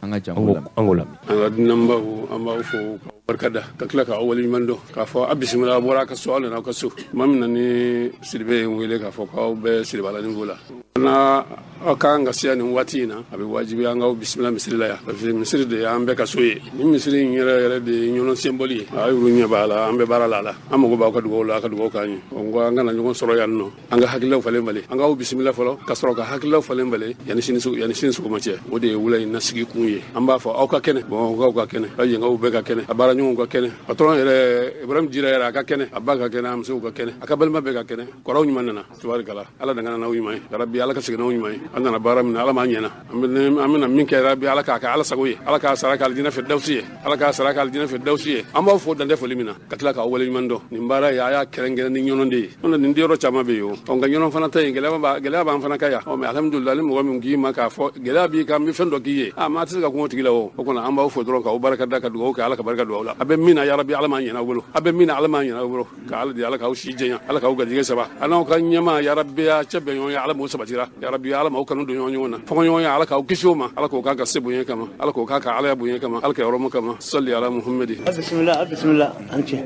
an ka janko lamɛn. An k'o lamɛn. An ka dunanbaw, an b'aw fo k'aw Barika da ka tila k'aw waleɲuman dɔn k'a fɔ a bisimila a bɔra a ka so, aw nana aw ka so. Tuma min na ni Sidibe ye n wele k'a fɔ k'aw bɛ Siribala niveau la, n'a aw kan ka se yan nin waati in na, a bɛ wajibi an k'aw bisimila misiri la yan, parce que misiri de y'an bɛɛ ka so ye. Nin misiri in yɛrɛ yɛrɛ de ye Ɲɔnɔ symbole ye. Aw yɛrɛ ɲɛ b'a la, an bɛ baara la a la, an mago b'aw ka dugawu la, aw ka dugawu k'an ye. N ko an kana ɲɔgɔn sɔrɔ yan nɔ, an ka hakililaw falen falen, an k'aw bisimila fɔlɔ ka sɔrɔ ka hakililaw falen falen yanni sini sɔgɔma cɛ. O de ye wula in nasigi kun ye. An b'a fɔ aw ka kɛnɛ, Bamakɔkaw ka kɛnɛ, aw yenkaw bɛɛ ka kɛnɛ, a baara ɲɔgɔnw ka kɛnɛ, patron yɛrɛ Ibrahim Jira yɛrɛ a ka kɛnɛ, a ba ka kɛnɛ, a musow ka kɛnɛ, a ka balima bɛɛ ka kɛnɛ. Kɔrɔw ɲuman nana, tabarikala, Ala dangana n'aw ɲuman ye, yarabi Ala ka segin n'aw ɲuman ye. An nana baara min na, Ala m'an ɲɛna, an bɛna min kɛ, yarabi Ala k'a kɛ Ala sago ye, Ala k'a sara k'alijinɛ firdawsi ye, Ala k'a sara k'alijinɛ firdawsi ye. An b'aw fo dantɛ foli min na, ka tila k'aw waleɲuman dɔn. Nin baara ye a y'a kɛrɛnkɛrɛn ni Ɲɔnɔ de ye, n'o tɛ nin yɔrɔ caman bɛ yen o. Nka Ɲɔnɔ fana ta yen, gɛlɛya b'an fana kan yan. Ɔ mais alhamdulilayi, ni mɔgɔ min k'i ma k'a fɔ gɛlɛya b'i kan, n bɛ fɛn dɔ k'i ye, a maa tɛ se ka kun o tigi la o. O kɔnɔ an b'aw fo dɔrɔn k'aw barika da, ka dugawu kɛ, Ala ka barika don aw la. A bɛ min na, yarabi Ala m'an ɲɛna aw bolo, a bɛ min na, Ala m'an ɲɛna aw bolo. Ka Ala di, Ala k'aw si janya, Ala k'aw garijɛgɛ saba, a n'aw ka ɲɛmaa yarabi a cɛ bɛn ɲɔgɔn ye, Ala m'o sabatira, yarabi Ala m'aw kanu don ɲɔgɔn na, fɔnkɔɲɔgɔnya Ala k'aw kisi o ma, Ala k'o k'a ka se bonya kama, Ala k'o k'a ka Alaya bonya kama, Ala ka yɔrɔma kama. Salli ala Muhammadi. Bismillah, bismillah, an ce.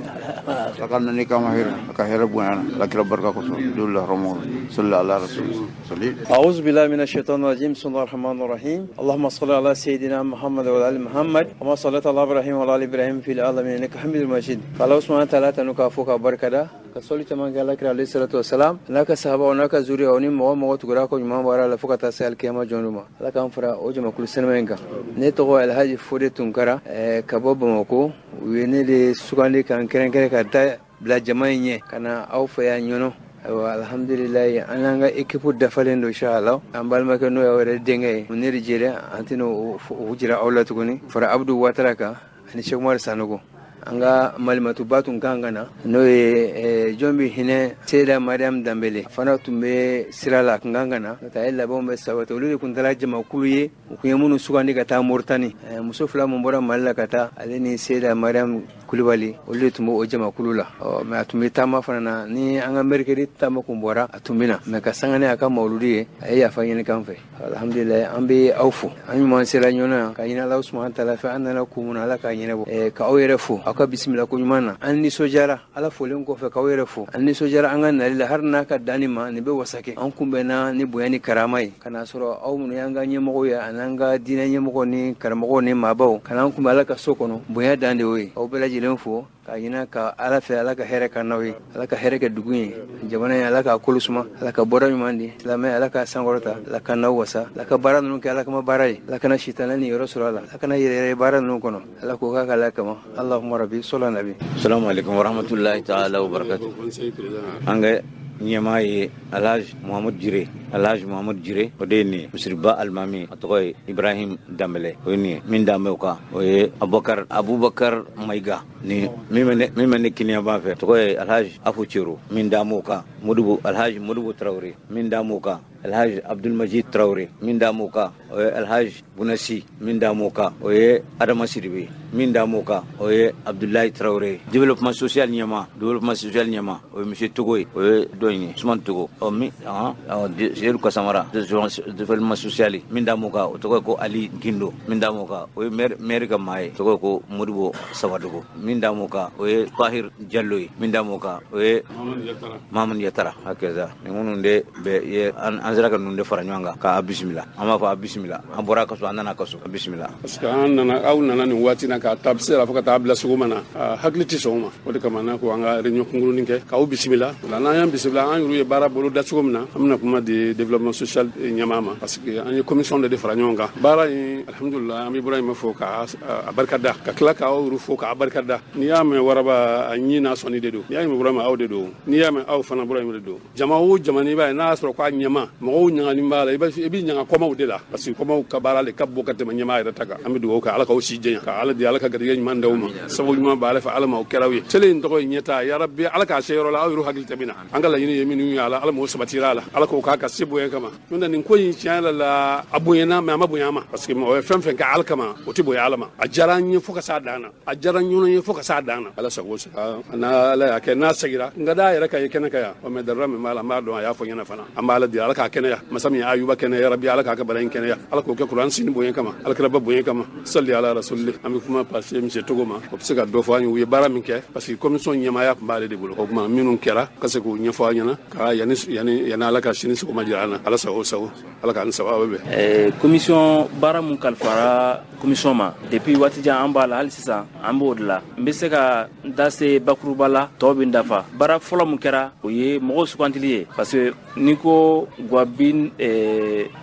Ala ka nani kama hɛrɛ, a ka hɛrɛ bonya na, Ala kira barika kosɔn. Alhamdulillah rahman, salli ala rasul. Salli. أعوذ بالله من الشيطان الرجيم، بسم الله الرحمن الرحيم. اللهم صل على سيدنا محمد وعلى آل محمد كما صليت على إبراهيم وعلى آل إبراهيم في العالمين إنك حميد مجيد. Ala subhanahu wa ta'ala tanu k'a fo k'a barika da, ka sɔli caman kɛ Ala kira alayhi salatu wasalam, n'a ka sahaba n'a ka zuriya ni mɔgɔ mɔgɔ tugura ko ɲuman baara la fo ka taa se alikiyama jɔn ma. Ala k'an fara o jamakulu sɛnɛma in kan. Ne tɔgɔ Alhaji Fode Tunkara, ka bɔ Bamakɔ. U ye ne de sugandi k'an kɛrɛnkɛrɛn ka taa bila jama in ɲɛ ka na aw fɛ yan Ɲɔnɔ. Ayiwa, alhamdulilayi, an n'an ka équipe dafalen don inshallah. An balimakɛ n'o y'aw yɛrɛ denkɛ ye Muniri Jere, an tɛna o jira aw la tuguni, fara Abdu Watara kan ani Cheikh Umar Sanogo. An ka malimatuba tun kan ka na, n'o ye jɔn bɛ hinɛ Seyida Mariam Danbele, fana tun bɛ sira la, a tun kan ka na, n'o tɛ a ye labɛnw bɛɛ sabati. Olu de tun taara jamakulu ye, u tun ye minnu sugandi ka taa Moritani. Muso fila mun bɔra Mali la ka taa, ale ni Seyida Mariam Kulibali, olu de tun bɛ o jamakulu la. Ɔ mais a tun bɛ taama fana na, ni an ka mercredi taama kun bɔra, a tun bɛ na, mais ka sanga ni a ka mawuludi ye, a ye yafa ɲini kan fɛ. Alhamdulilayi, an bɛ aw fo, an ɲuman sera ɲɔgɔn na, ka ɲini Ala subahana taala fɛ, an nana kun mun na, Ala k'a ɲɛnabɔ. Ka aw yɛrɛ fo aw ka bisimila ko ɲuman na. An nisɔndiyara, Ala folen kɔfɛ k'aw yɛrɛ fo, an nisɔndiyara an ka nali la, hali n'a ka danni ma nin bɛ wasa kɛ. An kunbɛnna ni bonya ni karama ye, ka n'a sɔrɔ aw minnu y'an ka ɲɛmɔgɔw ye, ani an ka diinɛ ɲɛmɔgɔw ni karamɔgɔw ni maabaw, ka n'an kunbɛn Ala ka so kɔnɔ, bonya dan de y'o ye. Aw bɛɛ lajɛlen fo k'a ɲini ka Ala fɛ, Ala ka hɛrɛ ka n'aw ye, Ala ka hɛrɛ kɛ dugu ye, jamana ye, Ala k'a kolo suma, Ala ka bɔda ɲuman di silamɛ, Ala ka sankɔrɔta, Ala ka n'aw wasa, Ala ka baara ninnu kɛ Ala kama baara ye, Ala kana sitanɛ ni yɔrɔ sɔrɔ a la, Ala kana yɛrɛ yɛrɛ baara ninnu kɔnɔ, Ala k'o k'a k'Ala kama. Allahumma rabbi sɔla nabi. Salamu alaikum warahmatullahi ta'ala wa barakatuh. An ka ɲɛmaa ye Alhaji Muhammad Jire, Alhaji Muhammad Jire, o de ye nin ye. Misiriba alimami, a tɔgɔ ye Ibrahim Danbɛlɛ, o ye nin ye. Min dan bɛ o kan, o ye Abubakar Mayiga. Ni min bɛ ne kiniyanfan fɛ, tɔgɔ ye Alhaji Afu Cero. Min dan b'o kan, Alhaji Modibo Tarawele. Min dan b'o kan, Alhaji Abdulmajid Tarawele. Min dan b'o kan, o ye Alhaji Bunasi. Min dan b'o kan, o ye Adama Sidibe. Min dan b'o kan, o ye Abdoulaye Tarawele. Développement social ɲɛma, développement social ɲɛma, o ye monsieur Togo ye, o ye dɔ in ye, Usman Togo. Ɔ min Seydou Kasamara, développement social. Min dan b'o kan, o tɔgɔ ye ko Ali Gindo. Min dan b'o kan, o ye maire ka maa ye, tɔgɔ ye ko Modibo Sawadogo. Min dan b'o kan, o ye Tahir Jallo ye. Min dan b'o kan, o ye Mahamadu Yatara. Hakɛza nin minnu de bɛ ye, an sera ka ninnu de fara ɲɔgɔn kan k'a bisimila. An b'a fɔ a bisimila, an bɔra ka so, an nana ka so, a bisimila. Parce que an nana, aw nana nin waati na k'a ta se la fo ka taa bila sɔgɔma na, hakili tɛ sɔn o ma. O de kama n'a ko an ka réunion kunkurunin kɛ k'aw bisimila. O la n'an y'an bisimila, an yɛrɛ ye baara bolo da cogo min na, an bɛna kuma di développement social ɲɛmaa ma, parce que an ye commission de fara ɲɔgɔn kan. Baara in alhamdulilah, an bɛ Ibrahima fo k'a barika da, ka tila k'aw yɛrɛ fo k'a barika da. N'i y'a mɛn waraba, a ɲi n'a sɔnni de don. N'i y'a mɛn Ibrahima, aw de don. N'i y'a mɛn aw fana, Ibrahima de don. Jama o jama n'i b'a ye, n'a y'a sɔrɔ k'a ɲɛma mɔgɔw ɲagali b'a la, i bɛ ɲaga kɔmaw de la, parce que kɔmaw ka baara le ka bon ka tɛmɛ ɲɛmaa yɛrɛ ta kan. An bɛ dugawu kɛ Ala k'aw si janya, ka Ala di, Ala ka garijɛgɛ ɲuman d'aw ma, sababu ɲuman b'ale fɛ, Ala m'aw kɛra aw ye. Seli in tɔgɔ ye ɲɛtaa, yarabi Ala k'a se yɔrɔ la aw yɛrɛ hakili tɛ min na. An ka laɲini ye minnu ye, Ala m'o sabatira a la, Ala k'o k'a ka faransi bonya kama. N'o tɛ nin ko in tiɲɛ yɛrɛ la, a bonyana, mais a ma bonya a ma, parce que mɔgɔ ye fɛn fɛn kɛ Ala kama, o tɛ bonya Ala ma. A diyara n ye fo ka s'a dan na, a diyara n ɲɔnɔ ye fo ka s'a dan na. Ala sago sago, n'a Ala y'a kɛ n'a segira n ka d'a yɛrɛ kan ye kɛnɛ kan yan. Ɔ, mais darura min b'a la, n b'a dɔn a y'a fɔ ɲɛna fana. An b'a Ala deli, Ala k'a kɛnɛya, masa min ye Ayuba kɛnɛya, rabi Ala k'a ka bana in kɛnɛya, Ala k'o kɛ kuran sini bonya kama, Ala kiraba bonya kama, sali ala rasuli. An bɛ kuma passer monsieur Togo ma, o bɛ se ka dɔ fɔ an ye u ye baara min kɛ, parce que commission ɲɛmaaya tun b'ale de bolo. O tuma minnu kɛra ka se k'u ɲɛfɔ an ɲɛna ka yanni yanni yanni Ala ka sini sɔgɔma jira an na. Ala sago sago, Ala k'an sababu bɛn. Commission baara mun kalifara commission ma depuis waati jan, an b'a la hali sisan, an b'o de la. N bɛ se ka n da se bakuruba la, tɔw bɛ n dafa. Baara fɔlɔ mun kɛra, o ye mɔgɔw sugandili ye, parce que n'i ko guwabi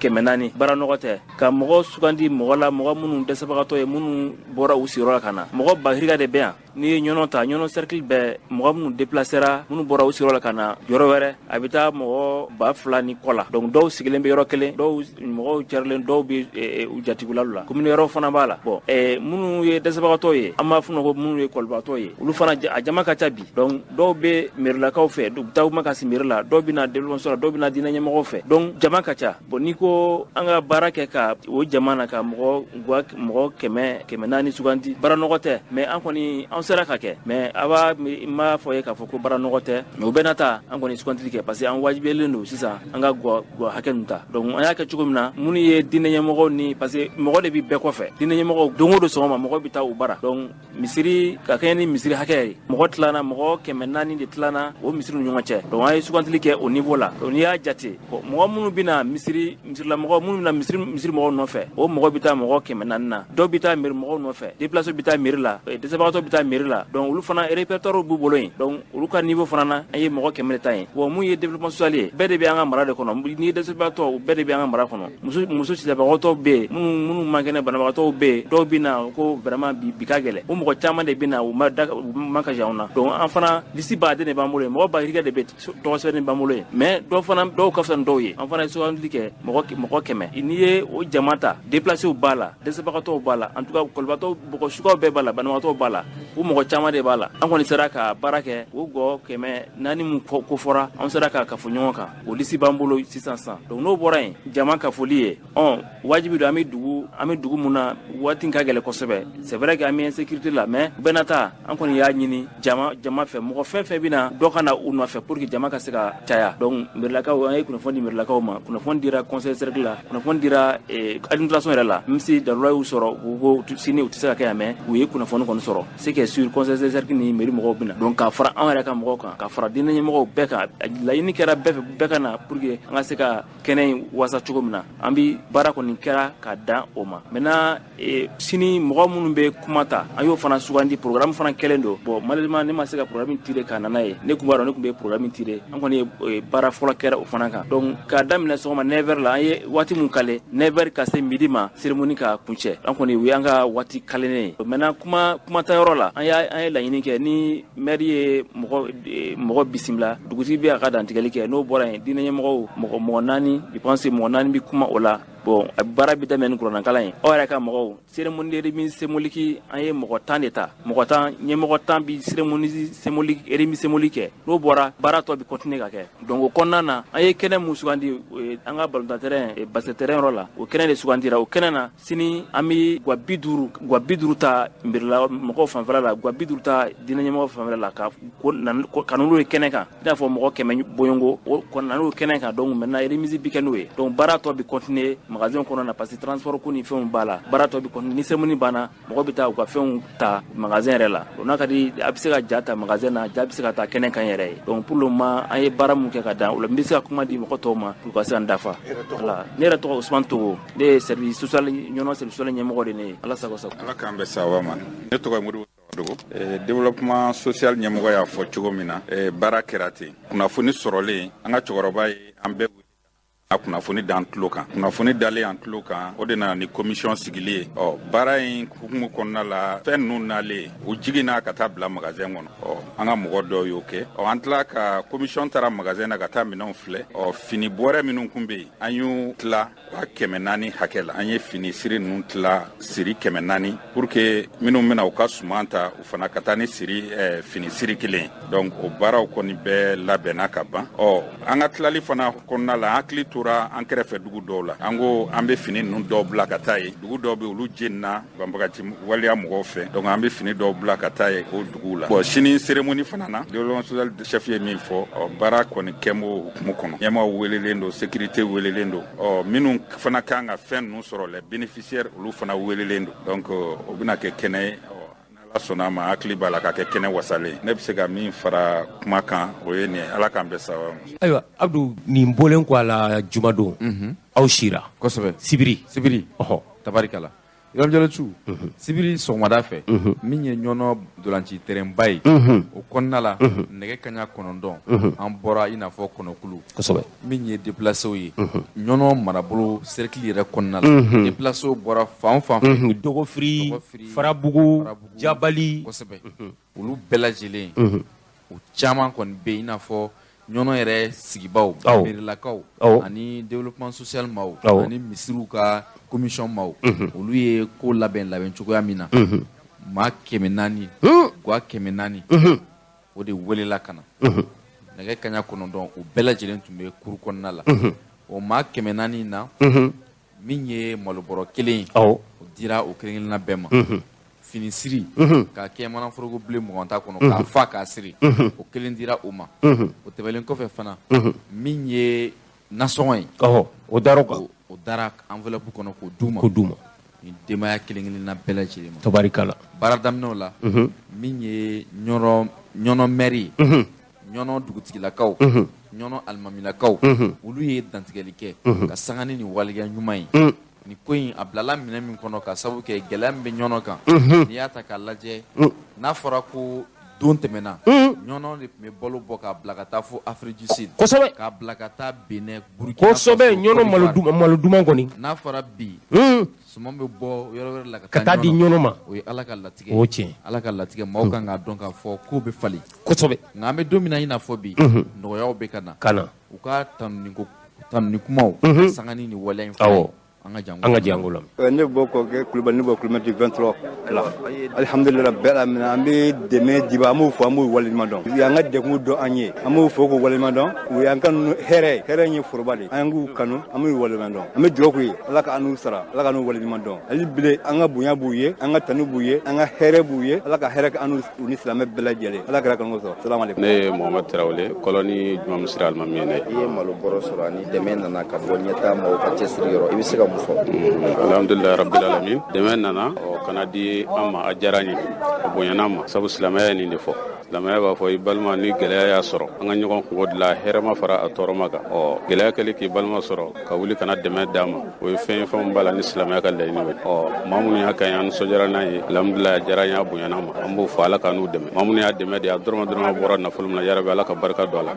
400, baara nɔgɔ tɛ ka mɔgɔ sugandi mɔgɔ la, mɔgɔ minnu dɛsɛbagatɔ ye, minnu bɔra u sigiyɔrɔ la ka na. Mɔgɔ bahirika de bɛ yan. N'i ye Ɲɔnɔ ta, Ɲɔnɔ cercle bɛɛ, mɔgɔ minnu déplacera, minnu bɔra u sigiyɔrɔ la ka na yɔrɔ wɛrɛ, a bɛ taa mɔgɔ 2000 ni kɔ la. Donc dɔw sigilen bɛ yɔrɔ kelen, dɔw mɔgɔw carilen, dɔw bɛ u jatigulalu la, commune wɛrɛw fana b'a la. Bon, minnu ye dɛsɛbagatɔw ye, an b'a fɔ ko minnu ye kɔlibatɔ ye, olu fana a jama ka ca bi. Donc dɔw bɛ mairilakaw fɛ, u bɛ taa u ma ka se mairie la, dɔw bɛ na développement la, dɔw bɛ na diinɛ ɲɛmɔgɔw fɛ. Donc jama ka ca. Bon, n'i ko an ka baara kɛ ka o jama na ka mɔgɔ 400 sugandi, baara nɔgɔ tɛ, mais an kɔni an sera ka kɛ. Mais a b'a n b'a fɔ ye k'a fɔ ko baara nɔgɔ tɛ, mais u bɛɛ n'a ta, an kɔni sugandili kɛ, parce que an wajibiyalen don sisan an ka guwa hakɛ ninnu ta. Donc an y'a kɛ cogo min na, minnu ye diinɛ ɲɛmɔgɔw ni, parce que mɔgɔ de bɛ bɛɛ kɔfɛ, diinɛ ɲɛmɔgɔw don o don sɔgɔma mɔgɔ bɛ taa u bara. Donc misiri ka kɛɲɛ ni misiri hakɛ ye, mɔgɔ tilanna, mɔgɔ 400 de tilanna o misiri ni ɲɔgɔn cɛ. Donc an ye sugandili kɛ o niveau la. Donc n'i y'a jate, mɔgɔ minnu bɛ na misiri, misirilamɔgɔ minnu bɛ na misiri mɔgɔw nɔfɛ, o mɔgɔ bɛ taa mɔgɔ 400 na, dɔw bɛ taa mairie mɔgɔw nɔfɛ, déplacé bɛ taa mairie la, dɛsɛbagatɔ bɛ taa mairie la. Donc olu fana répertoire b'u bolo yen. Donc olu ka niveau fana na, an ye mɔgɔ 100 de ta yen. Bon, mun ye développement social ye, bɛɛ de bɛ an ka mara de kɔnɔ. N'i ye dɛsɛbagatɔ, bɛɛ de bɛ an ka mara kɔnɔ. Muso sisabagatɔ bɛ yen, minnu man kɛnɛ, banabagatɔw bɛ yen, dɔw bɛ na ko vraiment bi ka gɛlɛn. O mɔgɔ caman de bɛ na, u ma da, u ma ka jan na. Donc an fana liste baden de b'an bolo yen, mɔgɔ bahirikɛ de bɛ tɔgɔ sɛbɛn b'an bolo yen, mais dɔw fana, dɔw ka fisa ni dɔw ye. An fana ye sugandili kɛ mɔgɔ 100. N'i ye o jama ta, déplacés b'a la, dɛsɛbagatɔw b'a la, en tout cas kɔlibatɔw, mɔgɔ suguyaw bɛɛ b'a la, banabagatɔw b'a la, u mɔgɔ caman de b'a la. An kɔni sera ka baara kɛ o gɔ 400 mun ko fɔra, an sera ka kafo ɲɔgɔn kan, o liste b'an bolo sisan sisan. Donc n'o bɔra yen, jama kafoli ye, wajibi don. An bɛ dugu mun na, waati ka gɛlɛn kosɛbɛ. C'est vrai que an bɛ insécurité la, mais bɛɛ n'a ta, an kɔni y'a ɲini jama fɛ, mɔgɔ fɛn fɛn bɛ na, dɔ ka na u nɔfɛ pour que jama ka se ka caya. Donc mairilakaw, an ye kunnafoni di mairilakaw ma, kunnafoni dira conseil cercle la, kunnafoni dira administration yɛrɛ la, même si darura y'u sɔrɔ, u ko sini u tɛ se ka kɛ yan, mais u ye kunnafoni kɔni sɔrɔ. C'est que sur conseil cercle ni mairie mɔgɔw bɛ na, donc ka fara anw yɛrɛ ka mɔgɔw kan, ka fara diinɛ ɲɛmɔgɔw bɛɛ kan, laɲini kɛra bɛɛ fɛ, bɛɛ ka na pour que an ka se ka kɛnɛ in wasa cogo min na. An bi baara kɔni kɛra ka dan o ma. Maintenant sini mɔgɔ minnu bɛ kuma ta, an y'o fana sugandi, programme fana kɛlen don. Bon, malheureusement ne ma se ka programme tirer ka na n'a ye, ne tun b'a dɔn ne tun bɛ programme tirer. An kɔni ye baara fɔlɔ kɛra o fana kan. Donc k'a daminɛ sɔgɔma 9h la, an ye waati mun kale, 9h ka se midi ma, cérémonie ka kuncɛ. An kɔni u y'an ka waati kalennen ye. Maintenant kuma ta yɔrɔ la, an ye laɲini kɛ ni maire ye mɔgɔ bisimila, dugutigi bɛ a ka dantigɛli kɛ. N'o bɔra yen, diinɛ ɲɛmɔgɔw mɔgɔ 4, je pense mɔgɔ 4 bɛ kuma o la. Bon, a baara bɛ daminɛ ni kuranɛkalan ye. Aw yɛrɛ ka mɔgɔw, cérémonie de remise symbolique, an ye mɔgɔ 10 de ta, mɔgɔ 10, ɲɛmɔgɔ 10 bi cérémonie symbolique, remise symbolique kɛ. N'o bɔra, baara tɔ bɛ continuer ka kɛ. Donc o kɔnɔna na, an ye kɛnɛ mun sugandi, an ka balontan terrain, basket terrain yɔrɔ la, o kɛnɛ de sugandira. O kɛnɛ na sini, an bɛ gwa 50 ta mairie mɔgɔw fanfɛla la, gwa 50 ta diinɛ ɲɛmɔgɔw fanfɛla la, ka n'olu ye kɛnɛ kan, i n'a fɔ mɔgɔ 100 bɔɲɔgɔnko, o na n'o kɛnɛ kan. Donc maintenant remise bi kɛ n'o ye. Donc baara tɔ bɛ continuer magasin kɔnɔ na, parce que transport ko ni fɛnw b'a la. Baara tɔ bɛ continuer ni cérémonie banna, mɔgɔ bɛ taa u ka fɛnw ta magasin yɛrɛ la. Donc n'a ka di, a bɛ se ka ja ta magasin na, ja bɛ se ka taa kɛnɛ kan yɛrɛ ye. Donc pour le moment, an ye baara mun kɛ ka dan o la, n bɛ se ka kuma di mɔgɔ tɔw ma pour ka se ka n dafa. Voilà, ne yɛrɛ tɔgɔ Ousmane Togo, ne ye service social Ɲɔnɔ service social ɲɛmɔgɔ de ne ye. Ala sago sago. Ala k'an bɛn sababa ma. Ne tɔgɔ ye Modibo Dogo. Développement social ɲɛmɔgɔ y'a fɔ cogo min na, baara kɛra ten. Kunnafoni sɔrɔlen, an ka cɛkɔrɔba ye an bɛɛ a kunnafoni d'an tulo kan. Kunnafoni dalen an tulo kan, o de nana ni commission sigili ye. Ɔ, baara in hukumu kɔnɔna la, fɛn ninnu nalen, u jiginna ka taa bila magasin kɔnɔ. Ɔ, an ka mɔgɔ dɔw y'o kɛ. Ɔ, an tila ka commission taara magasin na ka taa minɛnw filɛ. Ɔ, fini bɔrɛ minnu kun bɛ yen, an y'u tila 400 hakɛ la. An ye fini siri ninnu tila siri 400 pour que minnu bɛna u ka suman ta, u fana ka taa ni siri fini siri kelen. Donc o baaraw kɔni bɛɛ labɛnna ka ban. Ɔ, an ka tilali fana kɔnɔna la, an hakili tora tora an kɛrɛfɛ dugu dɔw la. An ko an bɛ fini ninnu dɔw bila ka taa yen. Dugu dɔw bɛ olu jenina banbagaci waleya mɔgɔw fɛ, donc an bɛ fini dɔw bila ka taa yen o duguw la. Bon, sini cérémonie fana na, développement social chef ye min fɔ, ɔ baara kɔni kɛ m'o hukumu kɔnɔ. Ɲɛmaaw welelen don, sécurité welelen don, ɔ minnu fana kan ka fɛn ninnu sɔrɔ, les bénéficiaires, olu fana welelen don. Donc o bɛna kɛ kɛnɛ ye, Ala sɔnna a ma, hakili b'a la ka kɛ kɛnɛ wasalen. Ne bɛ se ka min fara kuma kan, o ye nin ye. Ala k'an bɛɛ sababu ma. Ayiwa Abdou, nin bɔlen kɔ a la, jumadon aw sira. Kosɛbɛ. Sibiri. Sibiri. Tabarikala. Ibrahim Jalo Cu, sibiri sɔgɔmada fɛ, min ye Ɲɔnɔ dolanci terrain ba ye, o kɔnɔna la, nɛgɛ kaɲa 9, an bɔra i n'a fɔ kɔnɔkulu. Min ye déplacés ye Ɲɔnɔ marabolo cercle yɛrɛ kɔnɔna la, déplacés bɔra fan o fan fɛ. Dɔgɔfiri, Farabugu, Jabali. Kosɛbɛ, olu bɛɛ lajɛlen, o caman kɔni bɛ yen, i n'a fɔ Ɲɔnɔ yɛrɛ sigibaw, merilakaw ani développement social maaw ani misiriw ka commission maaw, olu ye ko labɛn labɛn cogoya min na, maa 400, guwa 400, o de welela ka na nɛgɛ kaɲa 9. O bɛɛ lajɛlen tun bɛ kuru kɔnɔna la. O maa 400 na, min ye malobɔrɔ kelen ye, o dira o kelen kelenna bɛɛ ma. Finisiri k'a kɛ manaforoko bilen 20 ta kɔnɔ k'a fa k'a siri, o kelen dira o ma. O tɛmɛnen kɔfɛ fana, min ye nasɔngɔ ye, o dar'o kan, o dara enveloppe kɔnɔ k'o d'u ma, k'o d'u ma, ni denbaya kelen kelenna bɛɛ lajɛlen ma. Tabarikala. Baara daminɛw la, min ye Ɲɔnɔ maire ye, Ɲɔnɔ dugutigilakaw, Ɲɔnɔ alimamilakaw, olu ye dantigɛli kɛ ka sanga ni nin waleya ɲuman ye. Nin ko in a bilala minɛ min kɔnɔ, ka sababu kɛ gɛlɛya min bɛ Ɲɔnɔ kan, n'i y'a ta k'a lajɛ, n'a fɔra ko don tɛmɛna, Ɲɔnɔ de tun bɛ balo bɔ k'a bila ka taa fo Afrique du Sud, k'a bila ka taa Benin, Burkina Faso. Ɲɔnɔ malo duman kɔni. N'a fɔra bi suman bɛ bɔ yɔrɔ wɛrɛ la ka taa di Ɲɔnɔ ma, o ye Ala ka latigɛ. O tiɲɛ. Ala ka latigɛ, maaw kan k'a dɔn k'a fɔ k'o bɛ falen. Nka an bɛ don min na i n'a fɔ bi, nɔgɔyaw bɛ ka na. U ka tanuni kumaw sanga ni nin waleya in fana ye. An ka jango la. Ne bɔ kɔkɛ Kulubali, ne bɔ kilomètre 23 la. Alihamudulila, bɛɛ la minɛ, an bɛ dɛmɛ diba, an b'o fɔ, an b'o waleɲuman dɔn. U y'an ka degun dɔn an ye, an b'o fɔ k'o waleɲuman dɔn. U y'an ka hɛrɛ, hɛrɛ ye foroba de, an k'u kanu, an b'u waleɲuman dɔn. An bɛ dugawu k'u ye, Ala ka an n'u sara, Ala ka n'u waleɲuman dɔn. Hali bile, an ka bonya b'u ye, an ka tanu b'u ye, an ka hɛrɛ b'u ye. Ala ka hɛrɛ kɛ an n'u ni silamɛ bɛɛ lajɛlen. Ala kɛra kanu sɔrɔ. Salamu aleykum. Ne ye Mohamed Tarawele, kɔlɔni Jumamusiri alimami ye ne. I ye malo bɔrɔ sɔrɔ ani dɛmɛ nana ka bɔ ɲɛtaa maaw ka cɛsiri yɔrɔ, i bɛ se ka mun fɔ? Alhamdulilayi rabbil alamin, dɛmɛ nana kana di an ma, a diyara an ye, a bonyana an ma, sabu silamɛya ye nin de fɔ. Silamɛya b'a fɔ i balima ni gɛlɛya y'a sɔrɔ, an ka ɲɔgɔn kungo dilan, hɛrɛma fara a tɔɔrɔma kan. Gɛlɛya kɛlen k'i balima sɔrɔ, ka wuli kana dɛmɛ d'a ma, o ye fɛn ye, fɛn b'a la ni silamɛya ka laɲini ye. Maa minnu y'a kɛ, an nisɔndiyara n'a ye, alhamdulilayi, a diyara an ye, a bonyana an ma, an b'o fɔ, Ala k'an n'u dɛmɛ. Maa minnu y'a dɛmɛ de, a dɔrɔmɛ dɔrɔmɛ bɔra nafolo min na, yarabi Ala ka barika don a la.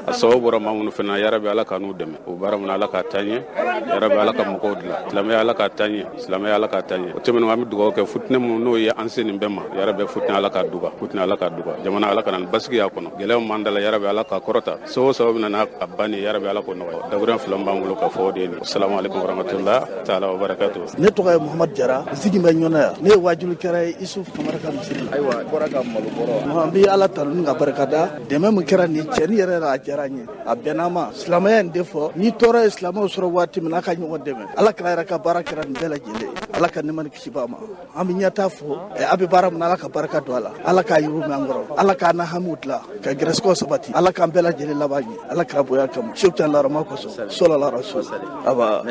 A sababu bɔra maa minnu fana na, yarabi Ala k'an n'u dɛmɛ o baara min na, Ala k'a taa ɲɛ, yarabi Ala ka mɔgɔw dilan. Silamɛya Ala k'a taa ɲɛ, silamɛya Ala k'a taa ɲɛ. O tɛmɛnen, an bɛ dugawu kɛ futinɛ minnu n'o ye an se nin bɛɛ ma, yarabi futinɛ Ala k'a duga, futinɛ Ala k'a duga. Jamana Ala ka na ni basigi y'a kɔnɔ, gɛlɛya min b'an da la, yarabi Ala k'a kɔrɔta, sababu sababu bɛ na n'a banni, yarabi Ala k'o nɔgɔya. Dakuruɲɛ fila min b'an bolo ka fɔ, o de ye nin. Assalamu alaikum warahmatullahi taala wa barakatuh. Ne tɔgɔ ye Muhamadu Jara, n sigi bɛ Ɲɔnɔ yan. Ne ye wajulikɛla ye Isuf Kamara ka misiri la. Ayiwa, bɔra ka malo bɔrɔ. An bɛ Ala tanu ni ka barika da. Dɛmɛ min kɛra nin cɛnin yɛrɛ la, a diyara n ye, a bɛnna an ma. Silamɛya in de fɔ, ni tɔɔrɔ ye silamɛw sɔrɔ waati min na, a ka ɲɔgɔn dɛmɛ. Ala kira yɛrɛ ka baara kɛra nin bɛɛ lajɛlen ye. Ala ka nɛɛma ni kisi b'a ma. An bɛ ɲɛtaa fo, a bɛ baara min na, Ala ka barika don a la. Ala k'a yiriw mɛn an kɔrɔ. Ala k'an na hamiw dilan, ka gɛrɛsɛgɛw sabati. Ala k'an bɛɛ lajɛlen laban ɲɛ. Ala kira bonya kama. Seku Tijani Larama kosɔn. Sɔlala rasul. Aba.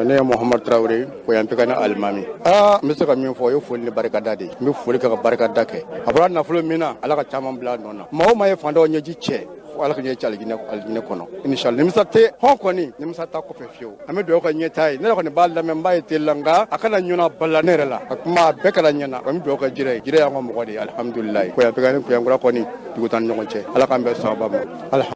Ne ye Mohamed Tarawele, Koyanpika alimami. N bɛ se ka min fɔ, o ye foli ni barikada de ye. N bɛ foli kɛ ka barikada kɛ. A bɔra nafolo min na, Ala ka caman bila a nɔ na. Maa o maa ye fantanw ɲɛji cɛ, fo Ala ka ɲɛ ci alijinɛ kɔnɔ. Inshallah, nimisa tɛ hɔn kɔni, nimisa t'a kɔfɛ fiyewu. An bɛ dugawu kɛ ɲɛtaa ye. Ne yɛrɛ kɔni b'a lamɛn, n b'a ye télé la, nka a kana ɲɔnɔ bala ne yɛrɛ la. A kuma a bɛɛ kɛra ɲɛna. An bɛ dugawu kɛ Jire ye. Jire y'an ka mɔgɔ de ye, alhamdulilayi. Koyanpika ni Koyankura kɔni, dugu t'an ni ɲɔgɔn cɛ. Ala k'an bɛn sababa ma.